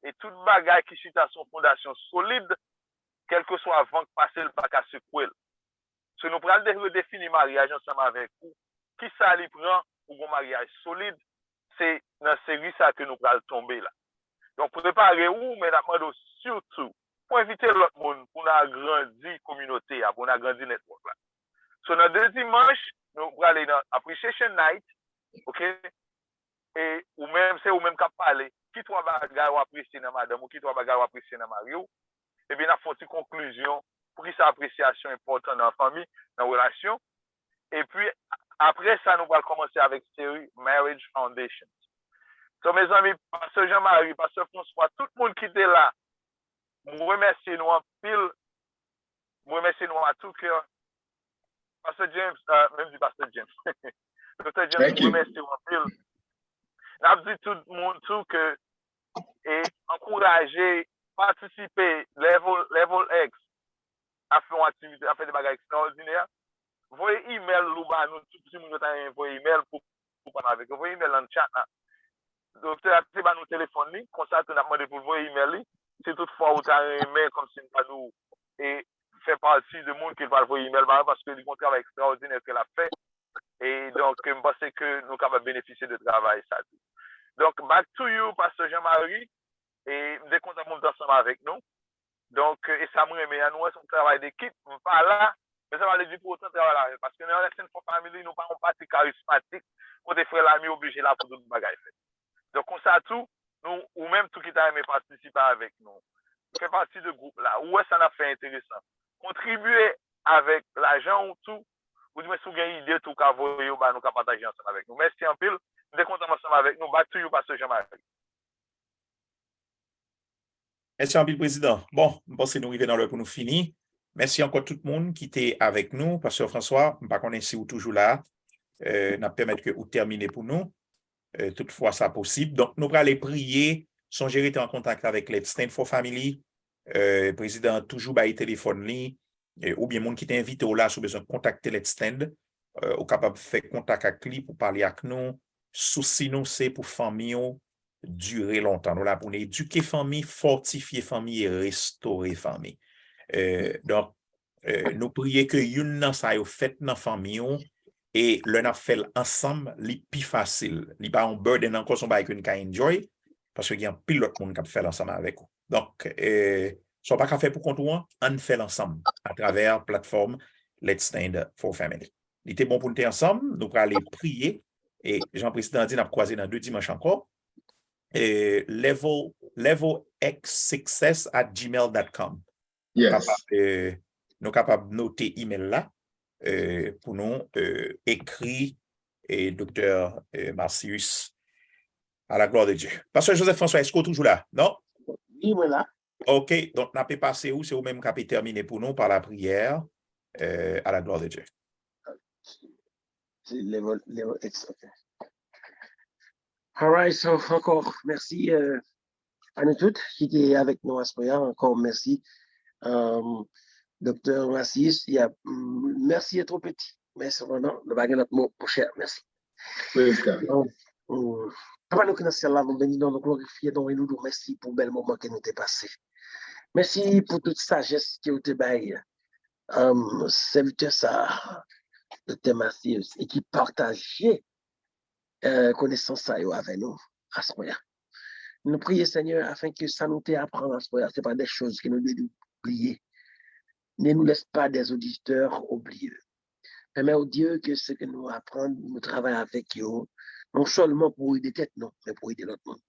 E tout bagay ki chita sou yon fondasyon solid, kèlkeswa van k pase, l pa ka sekwe l. So, nou pral de-, redefini maryaj ansanm avèk ou. Kisa li pran pou gon maryaj solid? Se nan seri sa ke nou pral tonbe la. Donk, prepare w, men n ap mande w sitou pou envite lòt moun, pou n agrandi kominote a, pou n agrandi network la. So, nan de dimanch, nou prale nan Appreciation Night, oke? E ou menm, se ou menm k ap pale. Ki twa bagay w apresye nan madanm ou, ki twa bagay w apresye nan mari w? Epi n ap fè yon ti konklizyon poukisa apresyasyon enpòtan nan fanmi, nan relasyon. Epi, apre sa, nou pral kòmanse avèk seri Marriage Foundations. So, mezanmi, Pastè Jean Marie, Pastè François, tout moun ki te la, m remèsye nou anpil. M remèsye nou a tou kè. Pastè James, euh, menm di Pastè James. Doktè James, m remèsye w anpil. N ap di tout moun tou ke e ankouraje, patisipe, Level, Level X ap fè yon aktivite, ap fè de bagay ekstraòdinè. voye email ou ba nou, tout timoun yo ta renmen voye email pou, pou pale avèk yo. Voye email nan chat la. Doktè a te ba nou telefòn li, konsa tou n ap mande pou l voye email li. Si toutfwa ou ta renmen, kòmsi m ta di w, e fè pati de moun ke l pral voye email ba yo, paske li gen yon travay ekstraòdinè ke l ap fè. E donk, m panse ke nou kapab benefisye de travay sa tou. Donk, back to you, Pastè Jean Marie. E m te kontan pou m te ansanm avèk nou. Donk, e sa m renmen an, nou wè se yon travay dekip, m pa la, men sa pa vle di pou otan travay la fèt, paske nan Lexington Family, nou pa yon pati karismatik, kote frè Lami oblije la pou tout bagay fèt. Donk, konsa tou, nou, ou menm tou ki ta renmen patisipe avèk nou, fè pati de gwoup la, ou wè sa n ap fè enteresan, kontribye avèk lajan ou tou, ou di mwen si w gen ide tou ka voye yo ba nou, ka pataje ansanm avèk nou. Mèsi anpil, m te kontan ansanm avèk nou, back to you, Pastè Jean Marie. Mèsi anpil, Prezidan. Bon, m panse nou rive nan lè pou nou fini. Mèsi ankò tout moun ki te avèk nou. Pastè François, m pa konnen si w toujou la. Euh, n ap pèmèt ke ou tèmine pou nou. Euh, toutfwa sa posib. Donk, nou prale priye. Sonje rete an kontak avèk Let's Stand for Family. Euh, prezidan an toujou bay telefòn li. E, oubyen moun ki te envite w la, si w bezwen kontakte Let's Stand, e, ou kapab fè kontak ak li pou pale ak nou. Sousi nou se pou fanmi w dire lontan. Nou la pou nou edike fanmi, fòtifye fanmi e restore fanmi. E, donk, e, nou priye ke youn nan sa yo fèt nan fanmi w, e lè n ap fè l ansanm, li pi fasil. Li pa yon burden ankò, se yon bagay ke n ka enjoy, paske gen anpil lòt moun k ap fè l ansanm avèk ou. Donk, e, sa w pa ka fè pou kont ou an, ann fè l ansanm atravè platfòm Let's Stand for Family. Li te bon pou n te ansanm, nou prale priye, e jan prezidan an di, n ap kwaze nan de dimanch ankò. E, level, level x success at gmail dot com. Yes. Kapab, e, nou kapab note email la, e, pou nou, e, ekri, e, Doktè, e, Marcius, à la gloire de Dieu. Pastè Joseph François, èske w toujou la? Non? Wi, mwen la. Ok, donk n ape pase ou, se ou menm k ape tèmine pou nou pa lapriyè, e, à la gloire de Dieu. Se level, level X, ok. Alright, so, ankò, mèsi, e, a nou tout ki te avèk nou aswè a. Ankò, mèsi, e, Doktè Marcius. Ya, mm, merci est trop petit. Men sepandan, nou pa gen lòt mo, monchè. Mèsi. Papa nou ki nan syèl la, nou beni non, nou glorifye non, e nou di w mèsi pou bèl moman ke nou te pase. Mèsi pou tout sajès ke w te bay, um, sèvitè sa, Doktè Marcius, e ki pataje, e, konesans sa yo avè nou aswè a. Nou priye, Senyè, afin ke sa nou te aprann aswè a, se pa de choz ke nou dwe bliye. Ne nous laisse pas des auditeurs oublieux. Pèmè, o Dye, ke sa ke nou aprann, nou travay avèk yo, non sèlman pou ede tèt nou, men pou ede lòt moun.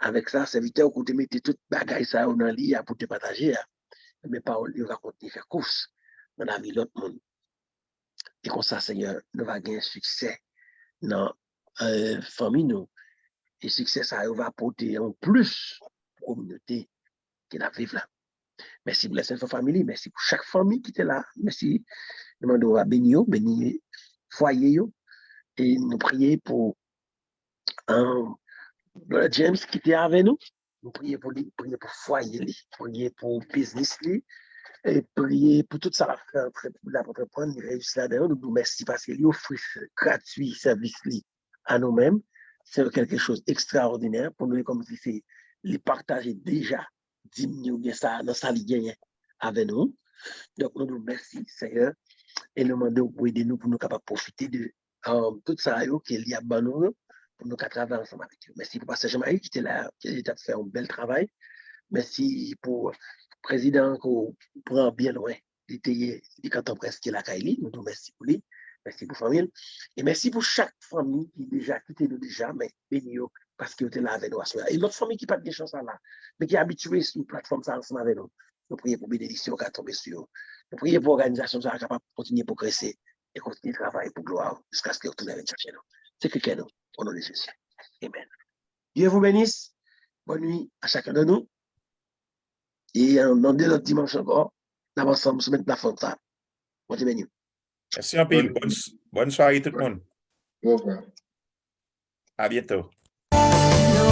Avèk sa, sèvitè w, kote mete tout bagay sa yo nan li a pou te pataje a, men pawòl yo va kontinye fè kous nan lavi lòt moun. E konsa, Senyè, nou va gen siksè nan, e, fanmi nou. E siksè sa yo va pote yon plis pou kominote ke n ap viv la. Mèsi pou Lessons for Family. Mèsi pou chak fanmi ki te la. Mèsi. Nou mande w a beni yo, beni fwaye yo. E nou priye pou, um, Brother James ki te avè nou. Nou priye pou li, priye pou fwaye li, priye pou biznis li, e priye pou tout sa l ap fè, antre-, l ap antreprann, li reyisi ladan yo. Nou di w mèsi paske li ofri gratui sèvis li a nou menm. Se yon kèlke choz ekstraòdinè pou nou, e kòmsi se li pataje deja dim ni oubyen sa, nan sa li genyen avè nou. Donk, nou di w mèsi, Senyè, e nou mande w pou ede nou, pou nou kapab pwofite de, um, tout sa yo ke li ap ban nou yo, pou nou ka travay ansanm avèk yo. Mèsi pou Pastè Jean-Marie ki te la, ki te ap fè yon bèl travay. Mèsi pou prezidan ke w pran byen lwen. Li te ye, li gentan prèske lakay li, nou di w mèsi pou li, mèsi pou fanmi l. E mèsi pou chak fanmi ki deja kite nou deja, men beni yo paske yo te la avè nou aswè a. E lòt fanmi ki pa t gen chans la, men ki abitye sou platfòm sa ansanm avè nou, nou priye pou benediksyon ka tonbe sou yo. Nou priye pou òganizasyon sa a kapab kontinye pwogrese e kontinye travay pou glwa w jiskaske w tounen vin chache nou. Se kri kè nou, o non de Jezi. Amèn. Dieu vous bénisse. Bonne nuit à chacun de nous. E, e, nan de lòt dimanch ankò, n ap ansanm sou menm platfòm sa. Bondye beni w. Mèsi anpil. Bòn, bòn sware tout moun. A byento.